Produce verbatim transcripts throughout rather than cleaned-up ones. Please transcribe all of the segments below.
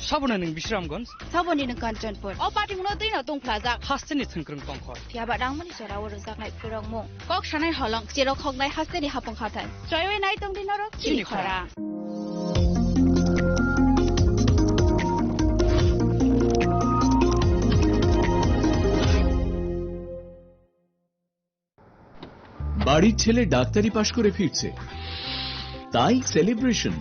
Saboni nwng Bisramganj. Saboni nwng Kanchanpur. O patimungno twino tungphlajak. Hasteni thwngkwrwng tongkhor. Phiyaba rangmani jorao rwjaknai phurokmung. Kok sanai holong, cherok hoknai hasteni hapung hathai. Choiwi nai tongdi norok chini khorang. বাড়ির ছেলে ডাক্তারি পাশ করে ফিরছে, তাই সেলিব্রেশন।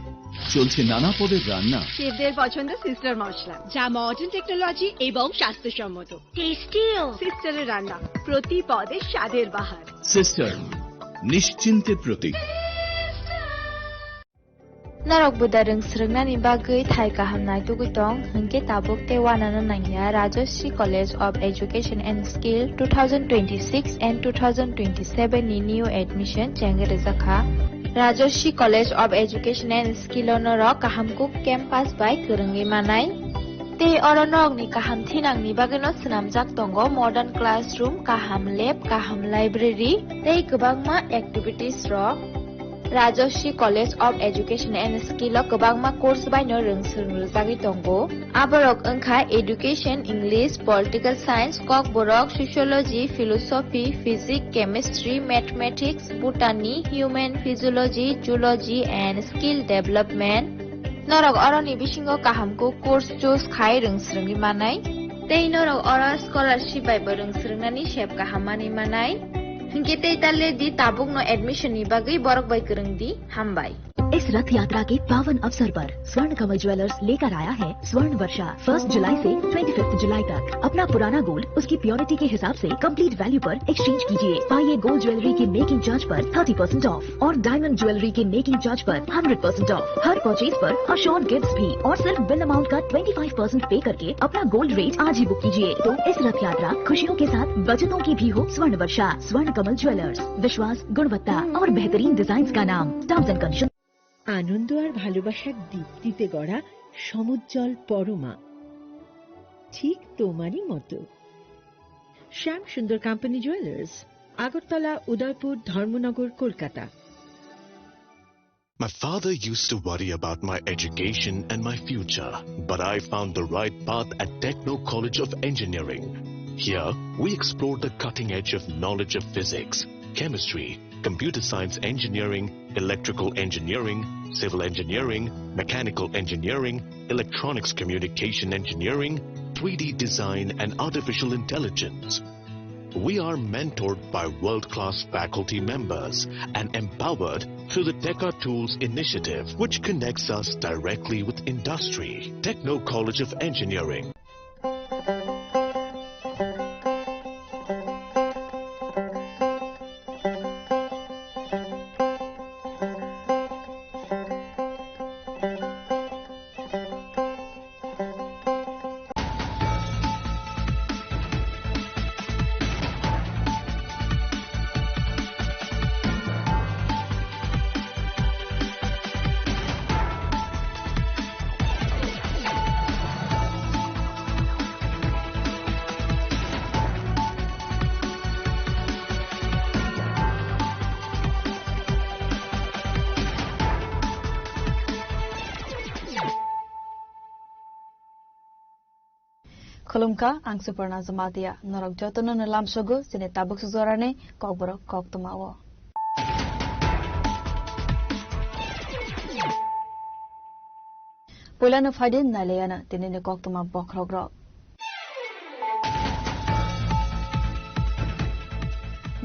চলছে নানা পদের রান্না। শেফদের পছন্দ সিস্টার মশলা, যা মডার্ন টেকনোলজি এবং স্বাস্থ্যসম্মত। টেস্টিও। সিস্টারের রান্না, প্রতি পদে স্বাদের বাহার। সিস্টার, নিশ্চিন্তের প্রতীক। Norok buda rwng swrwngnani bagwi thai kaham naitugwi tong, hinkhe tabuk tei uanano nangya. Rajashree College of Education and Skill two thousand twenty-six and two thousand twenty-seven ni new admission chengwi rwjakha. Rajashree College of Education and Skill o norok kaham kuk campus bai kwrwngwi manai. Tei oro norokni kaham thinangni bagwino swnamjak tongo modern classroom, kaham lab, kaham library tei kwbangma activities rok. Rajashree College of Education and Skill o kwbangma course baino rwng swrwng rwjagwi tongo. Aborok wngkha Education, English, Political Science, Kokborok, Sociology, Philosophy, Physics, Chemistry, Mathematics, Botany, Human Physiology, Zoology and Skill Development. Norok oroni bisingo kaham kuk course choose khai rwng swrwngwi manai. Tei norok oro scholarship bai bo rwng swrwngnani sep kaham manwi manai. Hinkhe tei ta le di tabukno admission ni bagwi borok bai kwrwng di. Hambai. इस रथ यात्रा के पावन अवसर पर स्वर्ण कमल ज्वेलर्स लेकर आया है स्वर्ण वर्षा। फर्स्ट जुलाई से ट्वेंटी फिफ्थ जुलाई तक अपना पुराना गोल्ड उसकी प्योरिटी के हिसाब से कंप्लीट वैल्यू पर एक्सचेंज कीजिए। पाइए गोल्ड ज्वेलरी की मेकिंग चार्ज पर थर्टी परसेंट ऑफ और डायमंड ज्वेलरी की मेकिंग चार्ज पर हंड्रेड परसेंट ऑफ। हर परचेज पर अश्योर्ड गिफ्ट्स भी और सिर्फ बिल अमाउंट का ट्वेंटी फ़ाइव परसेंट पे करके अपना गोल्ड रेट आज ही बुक कीजिए। तो इस रथ यात्रा खुशियों के साथ बचतों की भी हो। स्वर्ण वर्षा, स्वर्ण कमल ज्वेलर्स, विश्वास, गुणवत्ता और बेहतरीन डिजाइन का नाम। Terms and condition. আনন্দ আর ভালোবাসার দীপ্তিতে গড়া সমুজ্জ্বল পরমা, ঠিক তোমারই মতো। শ্যাম সুন্দর কোম্পানি জুয়েলার্স, আগরতলা, উদয়পুর, ধর্মনগর, Kolkata. My father used to worry about my education and my future, but I found the right path at Techno College of Engineering. Here, we explore the cutting edge of knowledge of physics, chemistry, computer science engineering, electrical engineering, civil engineering, mechanical engineering, electronics communication engineering, three D design, and artificial intelligence. We are mentored by world-class faculty members and empowered through the Teka Tools initiative, which connects us directly with industry. Techno College of Engineering. Khulumkha, ang Suparna Jamatia. Norok jotono no lamsogo chini tabuk sujorani kokborok koktwmao. Puilano phaidi nailayano tinini koktwma bokhorokrok.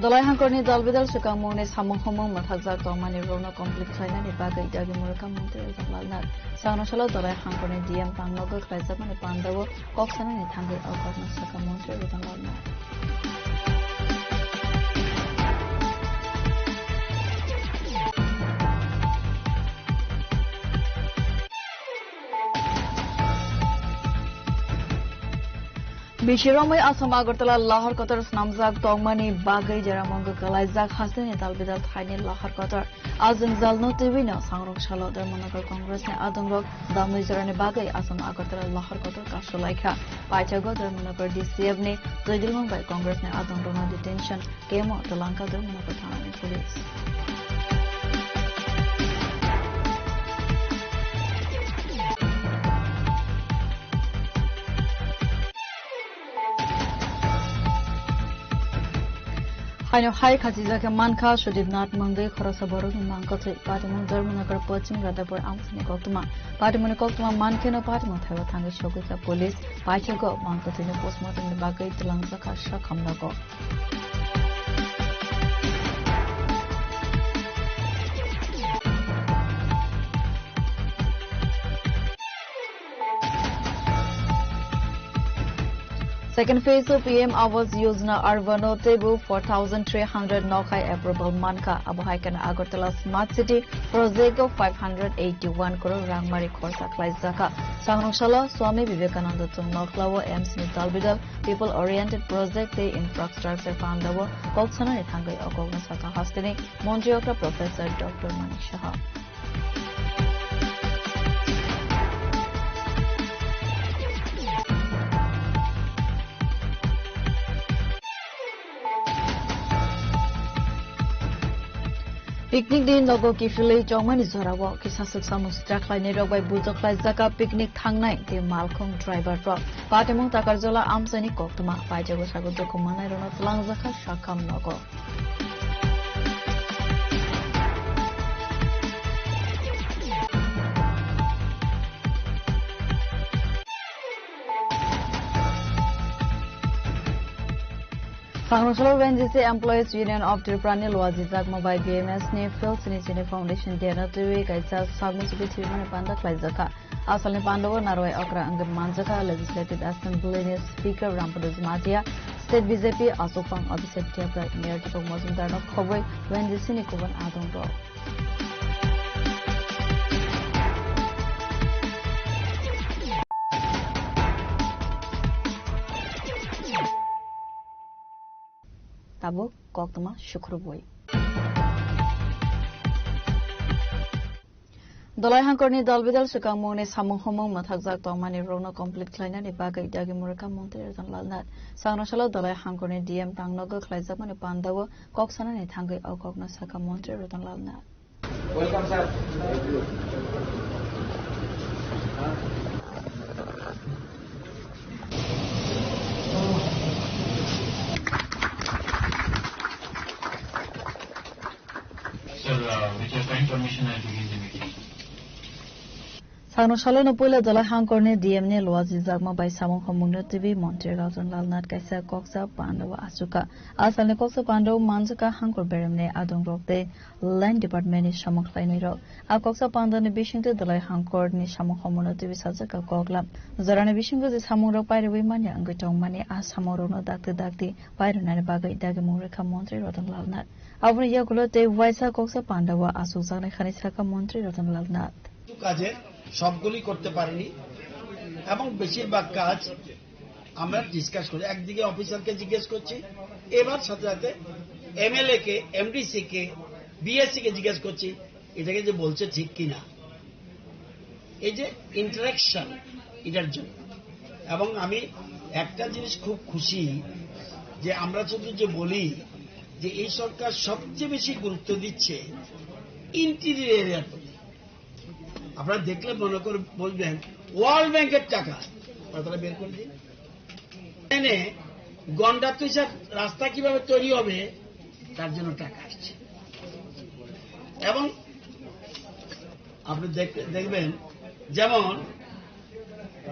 Dolai hangkorni dalbidal swkangmungni samung humung mwthakjak tongmani rokno complete khlainani bagwi dagi mwrwkha montri Rajang Lal Nath. Sangrong salo Dolai hangkorni D M tangnogo khlaijakmani pandao kok sanani thangwi o kokno swkang montri Rajang Lal Nath. Bisi romwi Assam Agartala lahar kotor swnamjak tongmani bagwi jeramongo kwlaijak hasteni dalbidal thaini lahar kotor. A jwngjal no twiwi no sangrok salo Dharmanagar Congress ni adongrok damwi jorani bagwi Assam Agartala lahar kotor kasulaikha. Paithago Dharmanagar D C F ni twidilmung bai Congress ni adongrokno detention camp o twlangkha Dharmanagar thana ni police. Haino hai khachijak khe mankha Sudip Nath Mangwi khoroksa borokni mang kwthwi. Patimung Dharmanagar Pachim Radhapur amchaini koktwma. Patimungni koktwma mankheno patimung thaibo thangwi sogwi kha police. Paithakgo mang kwthwino postmortemni bagwi twlangjakha sakham nogo. Second phase of P M Awas Yojana Urban o teibo four thousand three hundred nokhai approval mankha. Abo hai kheno Agartala Smart City project o five hundred eighty one crore rangmari khorsa khlaijakha. Sangrong salo Swami Vivekananda Chwng Nokla o AIIMS ni dalbidal People Oriented Project tei Infrastructure panda o kok sanani thangwi o kokno sakha hasteni Montri okra Professor Doctor Manik Saha. Picnic ni nogo kiphilwi chongmani jorao kisa swk samung sitra khlainai rok bai bujok khlaijak picnic thangnai tei malkhung driver rok. Patimung Takarjala amchaini koktwma paijago sago dukhu manai rokno twlangjakha sakham nogo. Sangrong salo U N G C Employees Union of Tripura ni luajijakma bai B M S ni Phil Sini Sini Foundation Day no twiwi kaisa sakmung sibwi thwimani panda khlaijakha. Asalni panda o narwai okra wngwi manjakha Legislative Assembly ni Speaker Rampada Jamatia, State B J P Achukphang Abhishek Debbarma, Mayor Deepak Majumdar no khobwi U N G C ni kubun adong rok. Tabuk koktwma sukrubwi. Dolai hangkorni dalbidal swkangmungni samung humung mwthakjak tongmani rokno complete khlainani bagwi dagi mwrwkha Montri Ratan Lal Nath. Sangrong salo Dolai hangkorni D M tangnogo khlaijakmani pandao kok sanani thangwi o kokno sakha Montri Ratan Lal Nath. Welcome, sir. Sir, uh, with your kind permission, I begin the meeting. Sakno salono puila Dolai hangkorni D M ni luajijakma bai samung humungno twiwi Montri Ratan Lal Nath kaisa koksa pandao achukha. Asalni koksa pandao manjakha hangkor beremni adongrok tei Land Department ni samung khlainairok. A koksa pandani bisingtwi Dolai hangkorni samung humungno twiwi sajakha koklam. Jorani bisingo je samungrok pairwi manya wngwi tongmani a samungrokno dakti dakti pairwnani bagwi dagimung rwkha Montri Ratan Lal Nath. Aboni yagulo tei waisa koksa pandao achukjaknai khanwi sakha Montri Ratan Lal Nath. কিছু কাজে সবগুলি করতে পারিনি এবং বেশিরভাগ কাজ আমরা ডিসকাস করি। একদিকে অফিসারকে জিজ্ঞেস করছি, এবার সাথে সাথে এমএলএ কে, এমডিসি কে, বিএসসি কে জিজ্ঞেস করছি, এটাকে যে বলছে ঠিক কিনা। এই যে ইন্টারাকশন, এটার জন্য। এবং আমি একটা জিনিস খুব খুশি যে আমরা শুধু যে বলি যে এই সরকার সবচেয়ে বেশি গুরুত্ব দিচ্ছে ইন্টেরিয়র এরিয়ার প্রতি। আপনারা দেখলে মনে করে বলবেন, ওয়ার্ল্ড ব্যাংকের টাকা, আপনারা বের করে দিন। এনে গন্ডার তুষার রাস্তা কিভাবে তৈরি হবে, তার জন্য টাকা আসছে। এবং আপনি দেখ-, দেখবেন, যেমন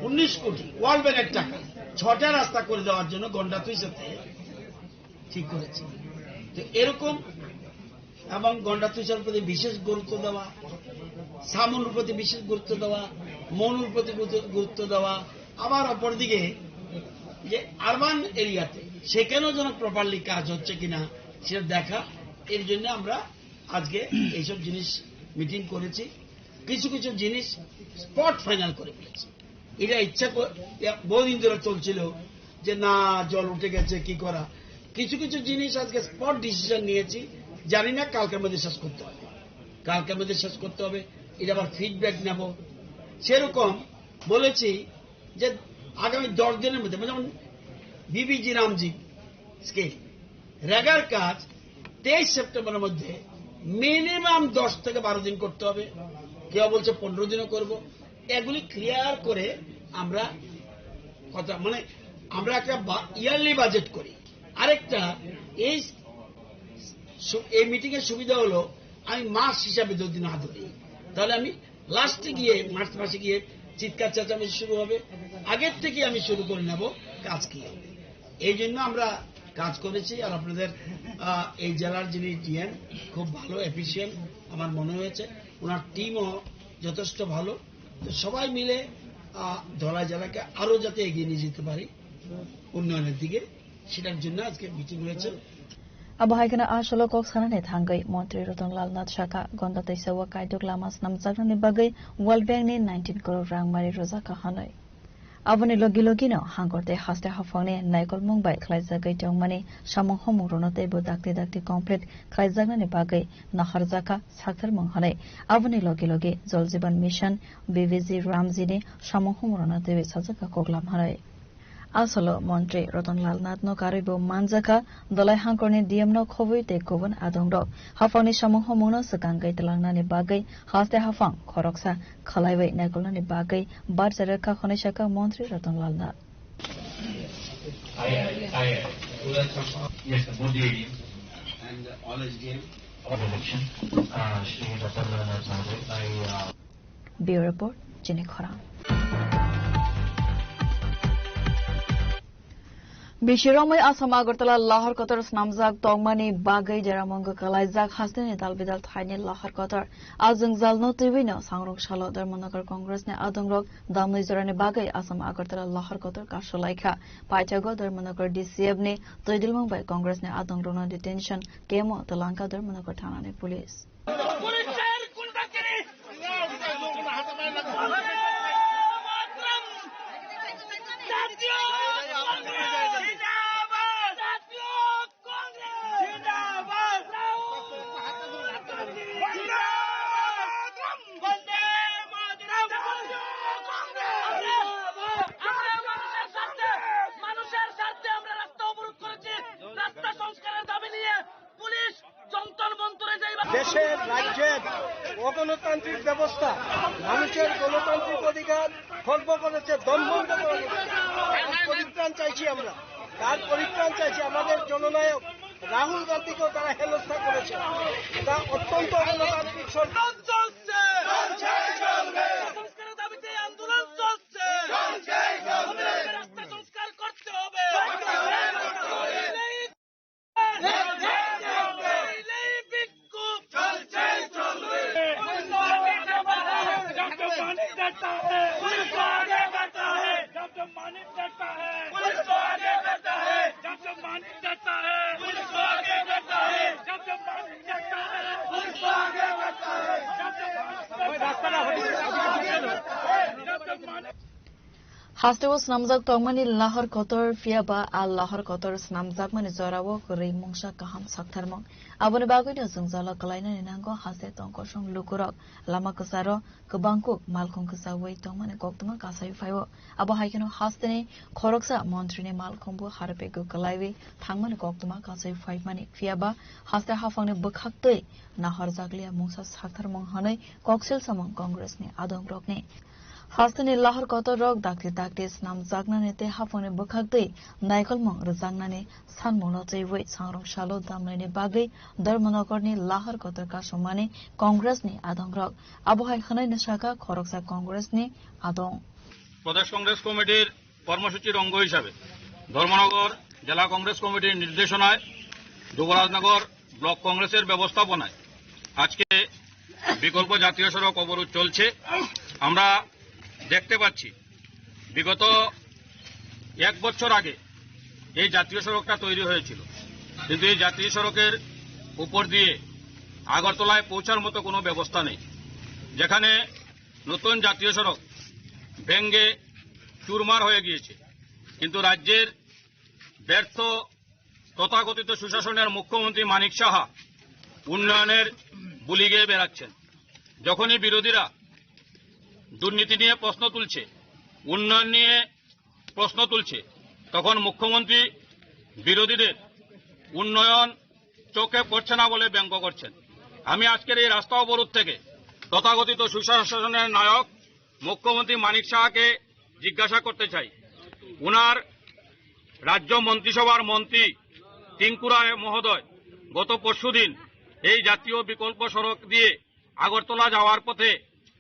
উনিশ কোটি ওয়ার্ল্ড ব্যাংকের টাকা, ছটা রাস্তা করে দেওয়ার জন্য গন্ডার তুষাতে ঠিক করেছি। তো এরকম এবং গন্ডার তুষার প্রতি বিশেষ গুরুত্ব দেওয়া, সামুর প্রতি বিশেষ গুরুত্ব দেওয়া, মনুর প্রতি গুরুত্ব, গুরুত্ব দেওয়া, আবার অপরদিকে যে আরবান এরিয়াতে সেখানেও যেন প্রপারলি কাজ হচ্ছে কিনা সেটা দেখা, এর জন্য আমরা আজকে এইসব জিনিস মিটিং করেছি। কিছু কিছু জিনিস স্পট ফাইনাল করে ফেলেছি। এটা ইচ্ছা কর-, এ বহুদিন ধরে চলছিল যে না, জল উঠে গেছে, কি করা। কিছু কিছু জিনিস আজকে স্পট ডিসিশন নিয়েছি, জানি না কালকের মধ্যে শেষ করতে হবে, কালকের মধ্যে শেষ করতে হবে। এটা আবার ফিডব্যাক নেব। সেরকম বলেছি যে আগামী দশ দিনের মধ্যে, যেমন বিবিজি রামজি স্কিম, রেগার কাজ তেইশ সেপ্টেম্বরের মধ্যে মিনিমাম দশ থেকে বারো দিন করতে হবে। কেউ বলছে পনেরো দিনও করব। এগুলি ক্লিয়ার করে আমরা কথা, মানে, আমরা একটা বা-, ইয়ারলি বাজেট করি। আরেকটা, এই সু-, এই মিটিং এর সুবিধা হলো আমি মাস হিসাবে যদি না ধরি, তাহলে আমি লাস্টে গিয়ে, মার্চ মাসে গিয়ে চিৎকার চেঁচামেচি শুরু হবে। আগের থেকে আমি শুরু করে নেব কাজ কি হবে। এই জন্য আমরা কাজ করেছি। আর আপনাদের, আহ, এই জেলার যিনি ডিএম, খুব ভালো, এফিশিয়েন্ট আমার মনে হয়েছে, ওনার টিমও যথেষ্ট ভালো। তো সবাই মিলে, আহ, ধলাই জেলাকে আরো যাতে এগিয়ে নিয়ে যেতে পারি উন্নয়নের দিকে, সেটার জন্য আজকে মিটিং হয়েছে। Abo hai kheno a salo kok sanani thangwi Montri Ratan Lal Nath sakha, Gonda Teisa o kaiduk lama snamjaknani bagwi World Bank ni nineteen crore rang mari rwjakha hwnwi. Aboni logi logi no hangkor tei haste haphangni naikolmung bai khlaijagwi tongmani samung homung rwno teibo dakti dakti complete khlaijaknani bagwi naharjakha sakthar mung hwnwi. Aboni logi logi Jal Jeevan Mission, B V G Ramji ni samung homung rwno teibo sajakha koklam hwnwi. A salo Montri Ratan Lal Nath no karwi bo manjakha, Dolai hangkorni D M no khobwi tei kubun adongrok. Haphangni samung homungno swkangwi twlangnani bagwi haste haphang khoroksa khalaiwi naikolnani bagwi barja rwkha hwnwi sakha Montri Ratan Lal Nath. I, I, I, yes, sir, Modi area and all S D M. Election, uh, Shri Ratan Lal Nath Mahadev, I, uh, Bureau Report, Chini Khorang. Bisi romwi Assam Agartala lahar kotor snamjak tongmani bagwi jeramung kalaijak hasteni dalbidal thaini lahar kotor. A jwngjalno twiwino sangrong salo Dharmanagar Congressni adongrok damni jorani bagwi Assam Agartala lahar kotor kasulaikha. Paithago Dharmanagar D C F ni twidilmung bai Congressni adongrokno detention camp-o twlangkha Dharmanagar thanani police. পুলিশের গুন্ডাগিরি। বন্দে মাতরম। জাতীয় কংগ্রেস জিন্দাবাদ। জাতীয় কংগ্রেস জিন্দাবাদ। রাহুল গান্ধী জিন্দাবাদ। বন্দে মাতরম। জাতীয় কংগ্রেস জিন্দাবাদ। আমরা মানুষের স্বার্থে, মানুষের স্বার্থে আমরা রাস্তা অবরোধ করেছি। রাস্তা সংস্কারের দাবি নিয়ে পুলিশ যন্তর মন্তরে যাইবা। দেশের, রাজ্যের অগণতান্ত্রিক ব্যবস্থা, মানুষের গণতান্ত্রিক অধিকার খর্ব করেছে, দমন করেছে। তার পরিত্রাণ চাইছি আমরা, তার পরিত্রাণ চাইছি। আমাদের জননায়ক রাহুল গান্ধীকেও তারা হেনস্থা করেছে। এটা অত্যন্ত অগণতান্ত্রিক সরকার। চলছে। সংস্কারের দাবিতে আন্দোলন চলছে। রাস্তা সংস্কার করতে হবে। Hasteo snamjak tongmani lahar kotor, phiya ba a lahar kotor snamjakmani jorao kwrwi mungsa kaham saktharmung. Aboni bagwino jwngjalo kwlainani nango haste tongkosong lukurok. Lama kwcharo kwbangkuk malkhung kwchaui tongmani koktwma kasai phaio. Abo hai kheno hasteni khoroksa montrini malkhungbo harpegwi kwlaiwi thangmani koktwma kasai phaimani. Phiya ba haste haphangni bwkhaktwi nahorjakliya mungsa saktharmung hwnwi koksil samung Congressni adongrokni. Hasteni lahar kotor rok dakti dakti snamjaknani tei haphangni bwkhaktwi naikolmung rwjaknani sanmungno twiwi sangrong salo damnaini bagwi Dharmanagarni lahar kotor kasumani Congressni adongrok. Abo hai hwnwi sakha khoroksa Congressni adong. প্রদেশ কংগ্রেস কমিটির কর্মসূচির অঙ্গ হিসাবে ধর্মনগর জেলা কংগ্রেস কমিটির নির্দেশনায় যুবরাজনগর ব্লক কংগ্রেসের ব্যবস্থাপনায় আজকে বিকল্প জাতীয় সড়ক অবরোধ চলছে। আমরা দেখতে পাচ্ছি, বিগত এক বছর আগে এই জাতীয় সড়কটা তৈরি হয়েছিল, কিন্তু এই জাতীয় সড়কের উপর দিয়ে আগরতলায় পৌঁছার মতো কোনো ব্যবস্থা নেই। যেখানে নতুন জাতীয় সড়ক ভেঙে চুরমার হয়ে গিয়েছে, কিন্তু রাজ্যের ব্যর্থ তথাকথিত সুশাসনের মুখ্যমন্ত্রী মানিক সাহা উন্নয়নের বুলি গেয়ে বেড়াচ্ছেন। যখনই বিরোধীরা দুর্নীতি নিয়ে প্রশ্ন তুলছে, উন্নয়ন নিয়ে প্রশ্ন তুলছে, তখন মুখ্যমন্ত্রী বিরোধীদের উন্নয়ন চোখে পড়ছে না বলে ব্যঙ্গ করছেন। আমি আজকের এই রাস্তা অবরোধ থেকে তথাকথিত সুশাসনের নায়ক মুখ্যমন্ত্রী মানিক সাহাকে জিজ্ঞাসা করতে চাই, ওনার রাজ্য মন্ত্রিসভার মন্ত্রী টিঙ্কু রায় মহোদয় গত পরশুদিন এই জাতীয় বিকল্প সড়ক দিয়ে আগরতলা যাওয়ার পথে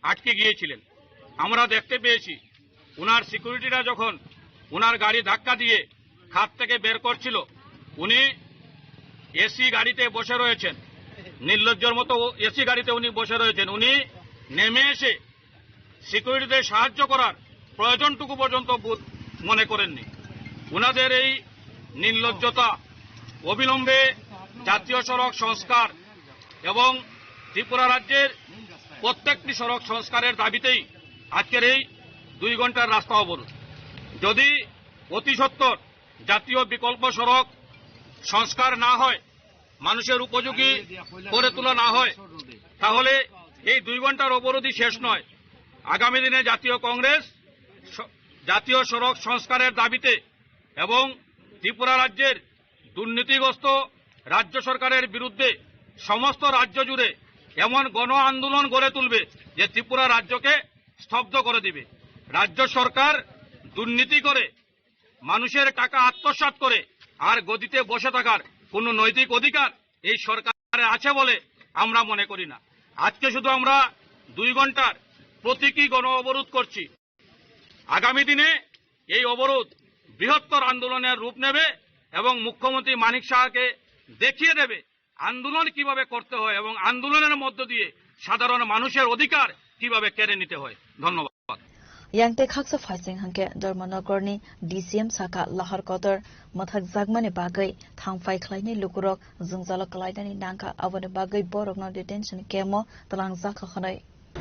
আটকে গিয়েছিলেন। আমরা দেখতে পেয়েছি, ওনার সিকিউরিটিরা যখন ওনার গাড়ি ধাক্কা দিয়ে খাদ থেকে বের করছিল, উনি এসি গাড়িতে বসে রয়েছেন, নির্লজ্জর মতো এসি গাড়িতে উনি বসে রয়েছেন। উনি নেমে এসে সিকিউরিটিদের সাহায্য করার প্রয়োজনটুকু পর্যন্ত বোধ মনে করেননি। ওনাদের এই নির্লজ্জতা, অবিলম্বে জাতীয় সড়ক সংস্কার এবং ত্রিপুরা রাজ্যের প্রত্যেকটি সড়ক সংস্কারের দাবিতেই আজকের এই দুই ঘন্টার রাস্তা অবরোধ। যদি অতি সত্বর জাতীয় বিকল্প সড়ক সংস্কার না হয়, মানুষের উপযোগী করে তোলা না হয়, তাহলে এই দুই ঘন্টার অবরোধই শেষ নয়। আগামী দিনে জাতীয় কংগ্রেস স-, জাতীয় সড়ক সংস্কারের দাবিতে এবং ত্রিপুরা রাজ্যের দুর্নীতিগ্রস্ত রাজ্য সরকারের বিরুদ্ধে সমস্ত রাজ্য জুড়ে এমন গণ আন্দোলন গড়ে তুলবে যে ত্রিপুরা রাজ্যকে স্তব্ধ করে দিবে। রাজ্য সরকার দুর্নীতি করে, মানুষের টাকা আত্মসাৎ করে আর গদিতে বসে থাকার কোনো নৈতিক অধিকার এই সরকারে আছে বলে আমরা মনে করি না। আজকে শুধু আমরা দুই ঘন্টার প্রতীকী গণ অবরোধ করছি। আগামী দিনে এই অবরোধ বৃহত্তর আন্দোলনের রূপ নেবে এবং মুখ্যমন্ত্রী মানিক সাহাকে দেখিয়ে দেবে আন্দোলন কিভাবে করতে হয় এবং আন্দোলনের মধ্য দিয়ে সাধারণ মানুষের অধিকার কিভাবে কেড়ে নিতে হয়। ধন্যবাদ। Yang tei khaksa phaising hwnkhe Dharmanagarni D C M sakha lahar kotor mwthakjakmani bagwi thangphai khlainai lukurok jwngjalo kwlainani nangkha, aboni bagwi borokno detention camp-o twlangjakha hwnwi.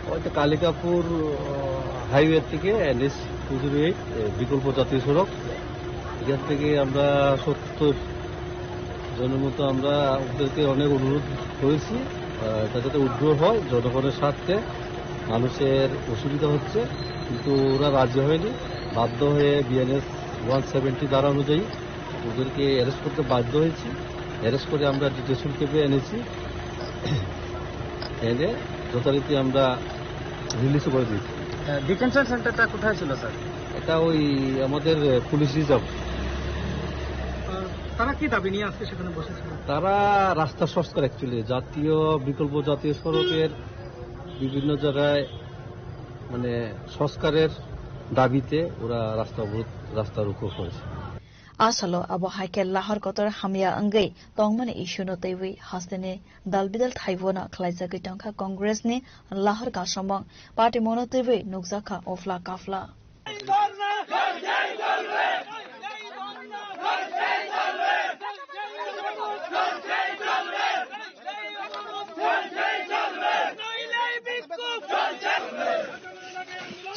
হয়তো কালিকাপুর, আহ, হাইওয়ে থেকে এনএইচ টু জিরো এইট, এ, বিকল্প জাতীয় সড়ক, এখান থেকে আমরা সত্তর জনের মতো আমরা ওদেরকে অনেক অনুরোধ করেছি, আহ, এটা যাতে উইথড্র হয়, জনগণের স্বার্থে। মানুষের অসুবিধা হচ্ছে, কিন্তু ওরা রাজি হয়নি। বাধ্য হয়ে বিএনএস ওয়ান সেভেন্টি ধারা অনুযায়ী ওদেরকে অ্যারেস্ট করতে বাধ্য হয়েছি। অ্যারেস্ট করে আমরা ডিটেনশন ক্যাম্পে এনেছি, এনে যথারীতি আমরা রিলিজ করে দিয়েছি। ডিটেনশন সেন্টারটা কোথায় ছিল, স্যার? এটা ওই আমাদের, আহ, পুলিশ রিজার্ভ। আহ, তারা কি দাবি নিয়ে আজকে সেখানে বসেছিল? তারা রাস্তা সংস্কার, অ্যাকচুয়ালি জাতীয়, বিকল্প জাতীয় সড়কের বিভিন্ন জায়গায় মানে সংস্কারের দাবিতে ওরা রাস্তা অবরোধ, রাস্তা রোকো করেছে। Asalo abo hai khe lahar kotor hamya wngwi tongmani issue no twiwi hasteni dal bidal thaibono khlaijagwi tongkha Congress ni lahar kasomong. Party mono twiwi nukjakha ofla kafla.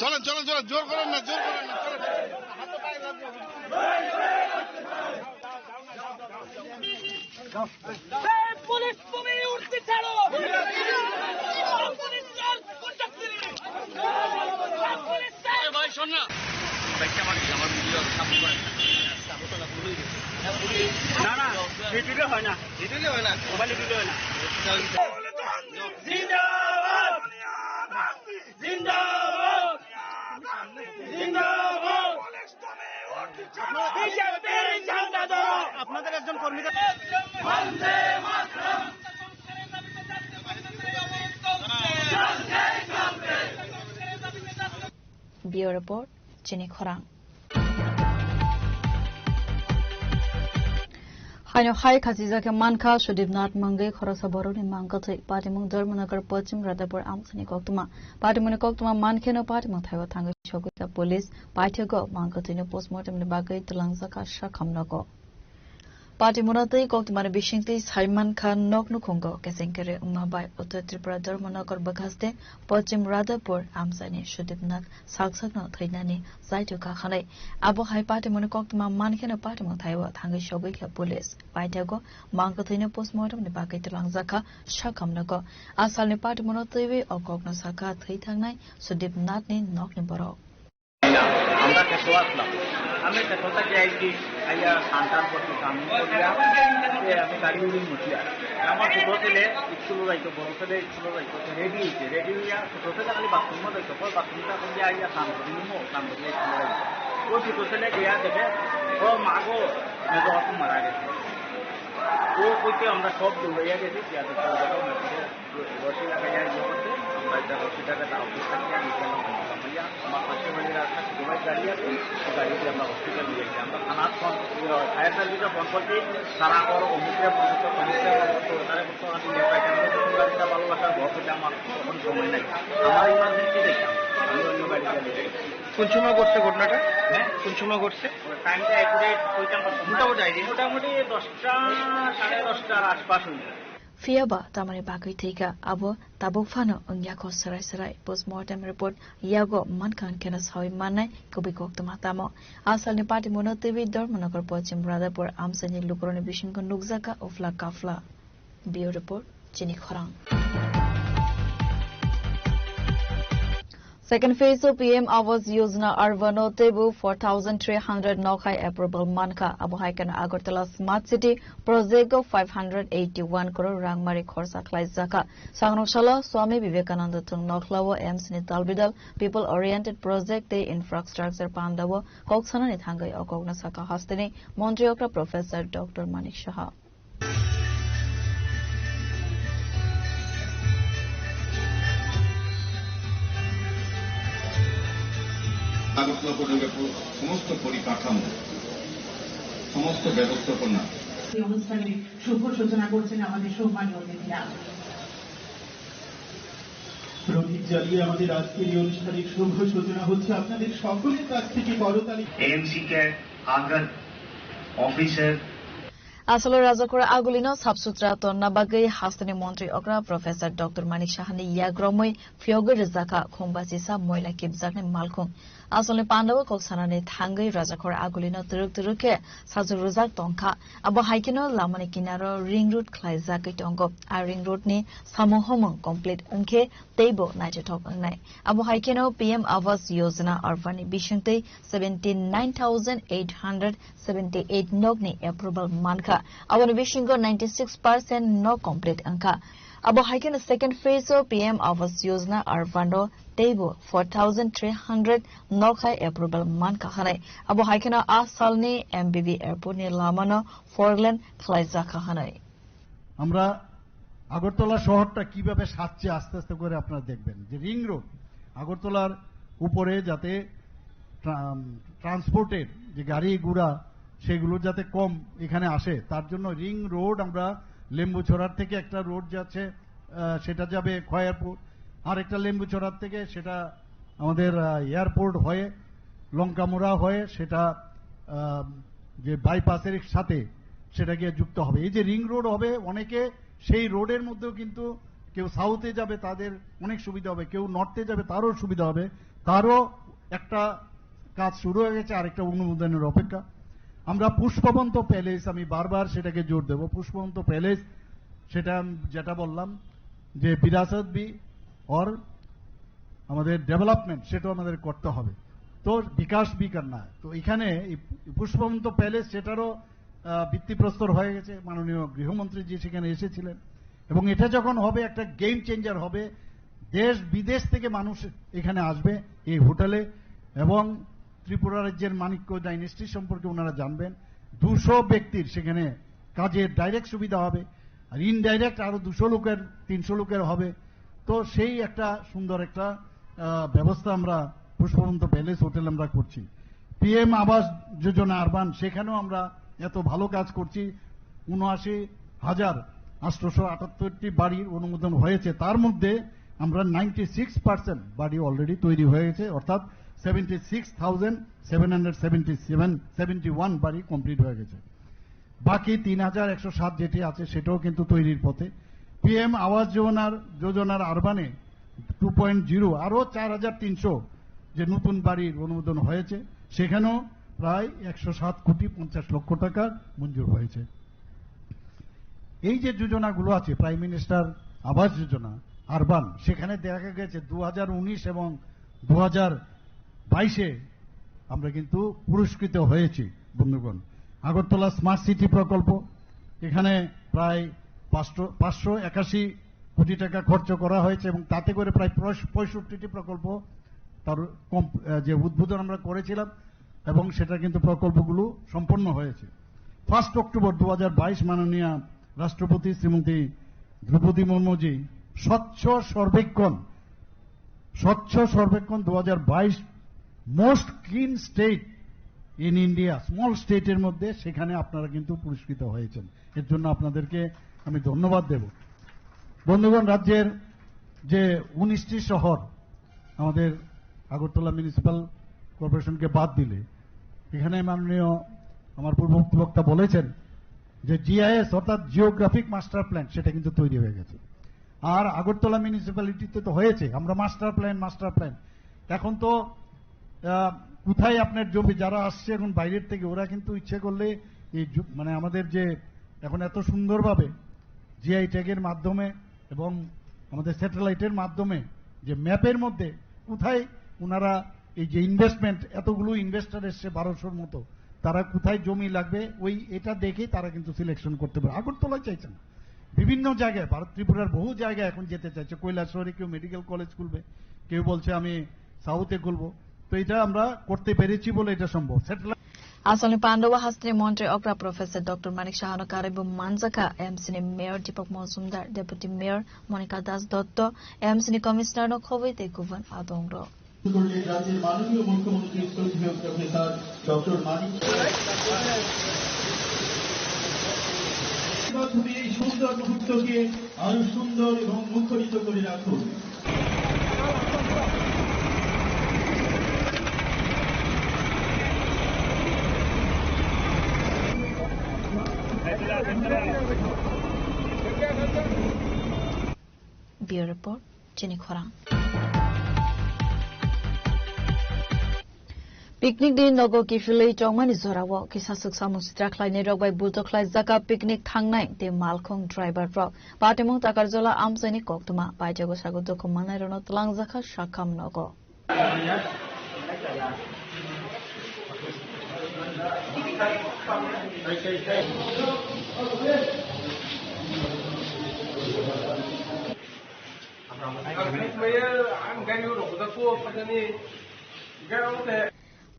চলেন, চলেন, চলেন, জোর করেন না, জোর করেন না, চলেন। এই পুলিশ, তুমি উঠতে ছাড়ো। পুলিশ, চল, পুলিশ, চল। পুলিশ, চল। এ ভাই, শোন না। ভাই, আমার, আমার ভিডিও সাপোর্ট করে। না, না, ভিডিও হয় না। ভিডিও হয় না। মোবাইলে ভিডিও হয় না। জিন্দাবাদ! জিন্দাবাদ! জিন্দাবাদ! বিজেপির ঝান্ডা ধরো! আপনাদের একজন কর্মীদের বন্দে মাতরম! Bureau Report, Chini Khorang. Haino hai khachijak khe mankha Sudip Nath mungwi khoroksa borokni mang kwthwi. Patimung Dharmanagar Pochim Radhapur amchaini koktwma. Patimungni koktwma mankheno patimung thaibo thangwi sogwi kha police. Paithakgo mang kwthwino postmortemni bagwi twlangjak kha sakhamnogo. Patimungno twi koktwmani bisingtwi saiman kha nok nukhungo kechengkere wngma bai Uttar Tripura Dharmanagar bwkhaste Pochim Radhapur amchaini Sudip Nath saksakno thwinani chaitokha hwnwi. Abo hai patimungni koktwma mankheno patimung thaibo thangwi sogwi kha police. Paithakgo mang kwthwino postmortemni bagwi twlangjak kha sakhamnogo. A salni patimungno twiwi o kokno sakha thwi thangnai Sudip Nathni nokni borok. আমরা খেতে আসলাম। আমি খেতে থাকি আইছি, আইয়া স্নান টান করছি, স্নান করিয়া এ আমি গাড়ি উড়ি মুছিয়া। আমার ছোট ছেলে স্কুলে যাইতো, বড় ছেলে স্কুলে যাইতো, তো রেডি হইছে, রেডি হইয়া ছোট ছেলে খালি বাথরুমে যাইতো, কয় বাথরুমটা করিয়া আইয়া স্নান করি নিমো, স্নান করিয়া স্কুলে যাইতো। ওই ছোট ছেলে গিয়া দেখে, ও মা গো, মেজো আপু মারা গেছে। ও কইতে আমরা সব দৌড়াইয়া গেছি, চেয়ারটা সব জায়গায় মেসেজে রশি লাগাইয়া ইয়ে করতে, আমরা একটা রশি টাকা দাও করতে গিয়া নিচে আমরা মাথা মারিয়া, আমার পাশে বাড়ির আর একটা ছোট ভাই গাড়ি আছে, ওই গাড়ি দিয়ে আমরা হসপিটাল নিয়ে গেছি। আমরা থানার ফোন, ফায়ার সার্ভিসে ফোন করছি, তারা ওর অমুকরে বলছে, অমুকরে বলছে, ওর তারে বলছে, আমি নিয়ে পাইতাম না, তোমরা যেটা ভালোবাসার ঘর থেকে আমার তখন সময় নাই, আমার ইমার্জেন্সি দেখতাম, আমি অন্য গাড়ি দিয়ে নিয়ে গেছি। কোন সময় ঘটছে ঘটনাটা? হ্যাঁ? কোন সময় ঘটছে? ওই টাইমটা অ্যাকুরেট কইতাম পারতাম না। মোটামুটি আইডিয়া? মোটামুটি দশটা, সাড়ে দশটার আশপাশ হইল। Phiya ba tamni bagwi thwikha, abo tabuk phano wngya kho swrai swrai. Postmortem report yago mankha hwnkhe no saui mannai kubui koktwma tamo. A salni patimungo twiwi Dharmanagar Pochim Radhapur amchaini lukurokni bisingo nukjakha uphla kaphla. Bureau report, chini khorang. Second phase of P M Awas Yojana Urban o teibo four thousand three hundred nokhai approval mankha. Abo hai kheno Agartala Smart City project o five hundred eighty-one crore rangmari khorsa khlaijakha. Sangrok salo Swami Vivekananda thung nokhlao A M C ni dalbidal People Oriented Project tei Infrastructure pandao kok sanani thangwi o kokno sakha hasteni Montri okra Professor Doctor Manik Saha. Agartala পর্যন্ত পু-, সমস্ত পরিকাঠামো, সমস্ত ব্যবস্থাপনা। এই অনুষ্ঠানের শুভ সূচনা করছেন আমাদের সম্মানীয় অতিথিরা। প্রদীপ জ্বালিয়ে আমাদের আজকের এই অনুষ্ঠানের শুভ সূচনা হচ্ছে। আপনাদের সকলের কাছ থেকে করতালি। এএমসি কে আগর অফিসের Asalo Rajakhor agulino sap sutra tonna bagwi hasteni montri okra Professor Doctor Manik Sahani yagromwi phiyogwi rwjakha khungbachisa moila kibjakni malkhung. Asolni pandao kok sanani thangwi Rajakhor agulino twrwk twrwk khe sajwk rwjak tongkha. Abo hai kheno lamani kinaro ring road khlaijagwi tongo. A ring road ni samung homung complete wngkhe teibo naithothok wngnai. Abo hai kheno P M Awas Yojana Urban ni bisingtwi seventy nine thousand eight hundred seventy eight nok ni approval mankha. Aboni bisingo ninety six percent nok complete wngkha. Abo hai kheno second phase o P M Awas Yojana Urban o teibo four thousand three hundred nok hai approval mankha hwnwi. Abo hai kheno a salni M B B airport ni lamano four lane khlaijakha hwnwi. আমরা আগরতলা শহরটা কিভাবে সাজছে আস্তে আস্তে করে আপনারা দেখবেন যে রিং রোড, আগরতলার উপরে যাতে ট্রা-, ট্রান্সপোর্টের যে গাড়ি ঘোড়া সেগুলো যাতে কম এখানে আসে, তার জন্য রিং রোড আমরা লেম্বুছড়ার থেকে একটা রোড যাচ্ছে, আহ, সেটা যাবে খয়েরপুর, আর একটা লেম্বুছড়ার থেকে সেটা আমাদের, আহ, এয়ারপোর্ট হয়ে লঙ্কামুড়া হয়ে সেটা, আহ, যে বাইপাসের সাথে সেটা গিয়ে যুক্ত হবে। এই যে রিং রোড হবে, অনেকে সেই রোডের মধ্যেও কিন্তু কেউ সাউথে যাবে, তাদের অনেক সুবিধা হবে, কেউ নর্থে যাবে, তারও সুবিধা হবে, তারও একটা কাজ শুরু হয়ে গেছে, আরেকটা অনুমোদনের অপেক্ষা। আমরা পুষ্পবন্ত প্যালেস, আমি বারবার সেটাকে জোর দেব, পুষ্পবন্ত প্যালেস, সেটা আমি যেটা বললাম যে বিরাসত ভি অর আমাদের ডেভেলপমেন্ট, সেটাও আমাদের করতে হবে। তো বিকাশ ভি করনা। তো এখানে এই পুষ্পবন্ত প্যালেস, সেটারও, আহ, ভিত্তিপ্রস্তর হয়ে গেছে। মাননীয় গৃহমন্ত্রী জি সেখানে এসেছিলেন এবং এটা যখন হবে, একটা গেম চেঞ্জার হবে। দেশ বিদেশ থেকে মানুষ এখানে আসবে এই হোটেলে এবং ত্রিপুরা রাজ্যের মাণিক্য ডাইনেস্টি সম্পর্কে ওনারা জানবেন। দুশো ব্যক্তির সেখানে কাজের ডাইরেক্ট সুবিধা হবে, আর ইনডাইরেক্ট আরো দুশো লোকের, তিনশো লোকের হবে। তো সেই একটা সুন্দর একটা, আহ, ব্যবস্থা আমরা পুষ্পবন্ত প্যালেস হোটেল আমরা করছি। পিএম আবাস যোজনা আরবান, সেখানেও আমরা এত ভালো কাজ করছি। উনআশি হাজার আটশোশো আটাত্তরটি বাড়ির অনুমোদন হয়েছে, তার মধ্যে আমরা নাইনটি সিক্স পার্সেন্ট বাড়ি অলরেডি তৈরি হয়ে গেছে, অর্থাৎ seventy six thousand seven hundred seventy seven, seventy one বাড়ি কমপ্লিট হয়ে গেছে। বাকি তিন হাজার একশো সাত যেটি আছে, সেটাও কিন্তু তৈরির পথে। পিএম আবাস যোজনার, যোজনার আরবানে টু পয়েন্ট জিরো আরো চার হাজার তিনশো যে নতুন বাড়ির অনুমোদন হয়েছে, সেখানেও প্রায় একশো সাত কোটি পঞ্চাশ লক্ষ টাকা মঞ্জুর হয়েছে। এই যে যোজনাগুলো আছে, প্রাইম মিনিস্টার আবাস যোজনা আরবান, সেখানে দেখা গেছে দু হাজার উনিশ এবং দু হাজার বাইশে আমরা কিন্তু পুরস্কৃত হয়েছি, বন্ধুগণ। আগরতলা স্মার্ট সিটি প্রকল্প, এখানে প্রায় পাঁচশো, পাঁচশো একাশি কোটি টাকা খরচ করা হয়েছে এবং তাতে করে প্রায় পঁয়ষ-, পঁয়ষট্টিটি প্রকল্প তার কম-, আহ, যে উদ্বোধন আমরা করেছিলাম এবং সেটা কিন্তু প্রকল্পগুলো সম্পন্ন হয়েছে। ফার্স্ট অক্টোবর দু হাজার বাইশ মাননীয় রাষ্ট্রপতি শ্রীমতী দ্রৌপদী মুর্মুজি স্বচ্ছ সর্বেক্ষণ, স্বচ্ছ সর্বেক্ষণ দু হাজার বাইশ, most clean state in India, small স্টেটের মধ্যে সেখানে আপনারা কিন্তু পুরস্কৃত হয়েছেন। এর জন্য আপনাদেরকে আমি ধন্যবাদ দেব। বন্ধুগণ, রাজ্যের যে উনিশটি শহর আমাদের আগরতলা মিউনিসিপ্যাল কর্পোরেশনকে বাদ দিলে, এখানে মাননীয় আমার পূর্ববর্তী বক্তা বলেছেন যে জিআইএস অর্থাৎ জিওগ্রাফিক মাস্টার প্ল্যান সেটা কিন্তু তৈরি হয়ে গেছে। আর আগরতলা মিউনিসিপ্যালিটিতে তো হয়েছে, আমরা মাস্টার প্ল্যান, মাস্টার প্ল্যান। এখন তো আহ, কোথায় আপনার জমি, যারা আসছে এখন বাইরের থেকে, ওরা কিন্তু ইচ্ছে করলে এই জ-, মানে আমাদের যে এখন এত সুন্দরভাবে জিআই ট্যাগের মাধ্যমে এবং আমাদের স্যাটেলাইটের মাধ্যমে যে ম্যাপের মধ্যে কোথায় ওনারা এই যে ইনভেস্টমেন্ট, এতগুলো ইনভেস্টর এসছে বারোশোর মতো, তারা কোথায় জমি লাগবে, ওই এটা দেখে তারা কিন্তু সিলেকশন করতে পারে। আগরতলায় চাইছে না, বিভিন্ন জায়গায়, ভারত ত্রিপুরার বহু জায়গায় এখন যেতে চাইছে। কৈলাসহরে কেউ মেডিকেল কলেজ খুলবে, কেউ বলছে আমি সাউথে খুলবো। তো এটা আমরা করতে পেরেছি বলে এটা সম্ভব। Satellite Asalni Pandao hasteni montri okra Professor Doctor Manik Sahano karwi bo manjakha M C ni Mayor Deepak Mojumdar, Deputy Mayor Monika Das Dotto, M C ni Commissioner no khobwi tei kubun adongrok. করলেন রাজ্যের মাননীয় মুখ্যমন্ত্রী শ্রদ্ধেয় professor doctor মানিক। মাধ্যমে এই সুন্দর মুহূর্তকে আরো সুন্দর এবং মুখরিত করে রাখুন। Bureau Report, Chini Khorang. Picnic ni nogo kiphilwi tongmani jorao kisaswk samung sitra khlainai rok bai bujo khlaijak picnic thangnai tei malkhung driver rok. Patimung Takarjala amchaini koktwma, paithago sago dukhu mannairokno twlangjakha sakham nogo.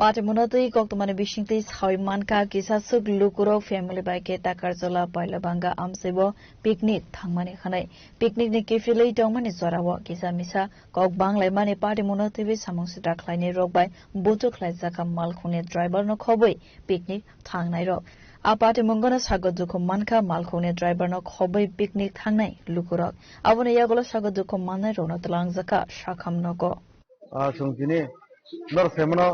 Patimungno twi koktwmani bisingtwi sawi mankha, kisaswk lukurok family bai khe Takarjala Pailabanga amchaibo picnic thangmani hwnwi. Picnic ni kiphilwi tongmani jorao kisa misa kok banglaimani patimungno twiwi samung sitra khlainai rok bai bujo khlaijakha malkhungni driver no khobwi picnic thangnairok. A patimungno sago dukhu mankha malkhungni driver no khobwi picnic thangnai lukurok. Aboni yagulo sago dukhu mannairokno twlangjakha sakham nogo. Ah, chwng tini norok sai mano,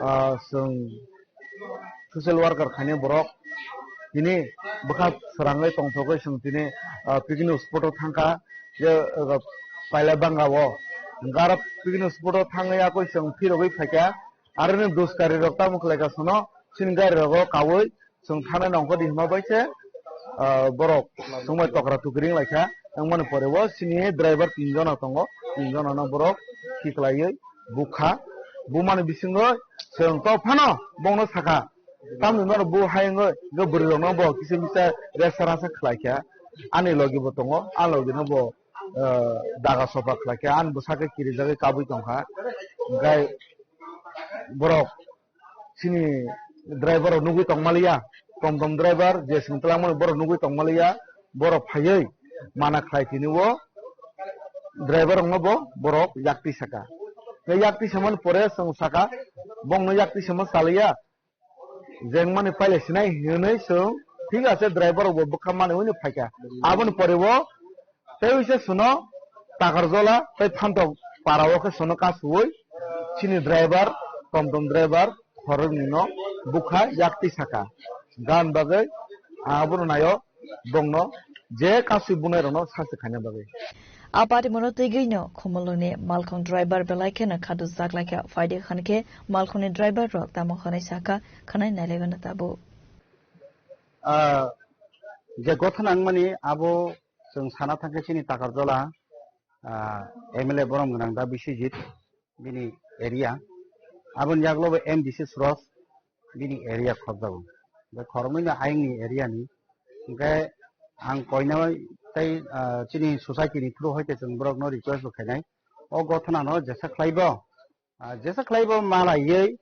ah, chwng social worker khainai borok tini bwkha swrangwi tongthogwi chwng tini, ah, picnic spot o thangkha, je, ah, Pailabanga o. Hwnkhe aro picnic spot o thangwi yakwi chwng phirogwi phaikha, aroni duskari rok tamo khlaikha sono chini gari rogo kaui chwng thanai nongkhor di hwnba bai se, ah, borok swngbai tokra tukri wnglaikha. Wngmani pore o chini driver tin jona tongo, tin jona no borok khiklaiwi bukha. Bumani bisingo chwng tok phano bongno sakha, "Tamni norok bu hai wngwi?" Hwnkhe bwrwi rokno bo kisa misa resa rasa khlaikha. Ani logi bo tongo, a logi no bo, ah, daga sopa khlaikha, ani bwsakhe kirijagwi kabui tongkha. Hwnkhe borok chini driver rok nugwi tongmaliya, tom tom driver je chwng twlangmani borok nugwi tongmaliya, borok phaiwi mana khlai tini o driver rokno bo borok yakti saka. Tei yakti samani pore chwng saka, bongno yakti sama chaliya, jengmani paila sinai hinwi chwng, thik ase, driver rok bo bwkha mani hwnwi phaikha. Aboni pore o tei uisa suno Takarjala tei Phantok para o khe suno kasuwi chini driver, tom tom driver khoroknwi no bukha yakti saka. Gan bagwi abono naio bongno je kasui bunai rokno sasti khaina bagwi. A patimungno twigwino Khumulwngni malkhung driver belai kheno khadu jaklaikha. Phaidi hwnkhe malkhungni driver rok tamo hwnwi sakha, khwnai nailaibano tabuk. Ah, je gothana wngmani abo chwng sana thangkhe chini Takarjala, ah, M L A borom gwnang da Biswajit bini area. Aboni yagulo bo M D C Suros bini area khorjago. Bai khoroknwi no ayang ni area ni. Hwnkhe ang koina tei, ah, chini society ni through hoite chwng borok no request bo khainai. O gothana no jesa khlai bo, ah, jesa khlai bo malaiwi,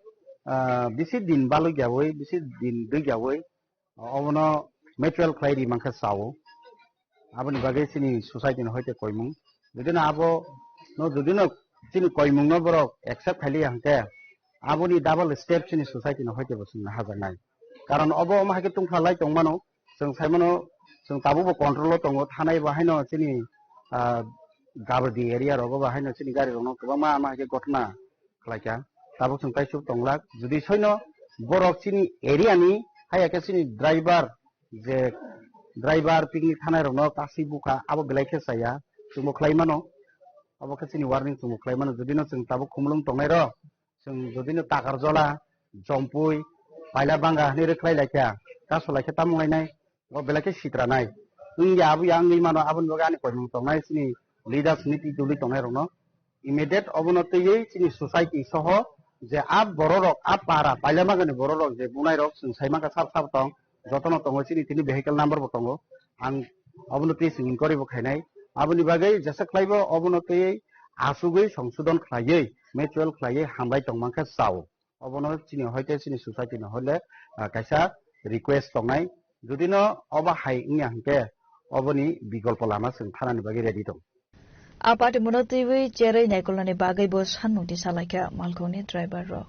ah, bisi din balwi yawi, bisi din dwi yawi, obono mutual khlai ri mankha chao. Aboni bagwi chini society ni hoite koimung. Jodi no abo no jodi no chini koimung no borok accept khaili hangke aboni double step chini society ni hoite bo chwng hajaknai. Karon obo omo hai khe tungphalai tongmano, chwng saimano, chwng tabukbo control o tongo, thanai bo haino chini, ah, Gabadi area rogo bo haino chini gari rokno kwbangma ama hai khe gotna khlaikha. Tabuk chwng kaisuk tonglak. Jodi soino borok chini area ni, haiya khe chini driver, je driver picnic thanai rokno kasi bukha, abo belai khe chaya, chwngbo khlai mano. Abo khe chini warning chwngbo khlai mano. Jodi no chwng tabuk khumulwng tongnai rok, chwng jodi no Takarjola, Jompui, Pailabanga hinwi rwkhlai laikha, kaso laikha tamo wnglainai, o belai khe sitranai. Wngya abo ya wngwi mano, aboni bagwi ani koimung tongnai chini leaders meeting tuli tongnai rokno. Immediate obono twiwi chini society soho je a bororok, a para Pailabangani bororok je bunairok chwng sai mankha sab sab tong, jotono tongo chini tini vehicle number bo tongo. Ang obono twi chwng inquiry bo khainai. Aboni bagwi jesa khlaibo obono twiwi asugwi songsodon khlaiwi, mutual khlaiwi hambai tong mankha chao. Obono chini hoite chini society ni hoile, ah, kaisa request tongnai. Jodi no obo hai wngya hwnkhe oboni bikolpo lama chwng thanani bagwi ready tong. A party muno twiwi cherwi naikolnani bagwi bo sanmung tisa laikha malkhungni driver rok.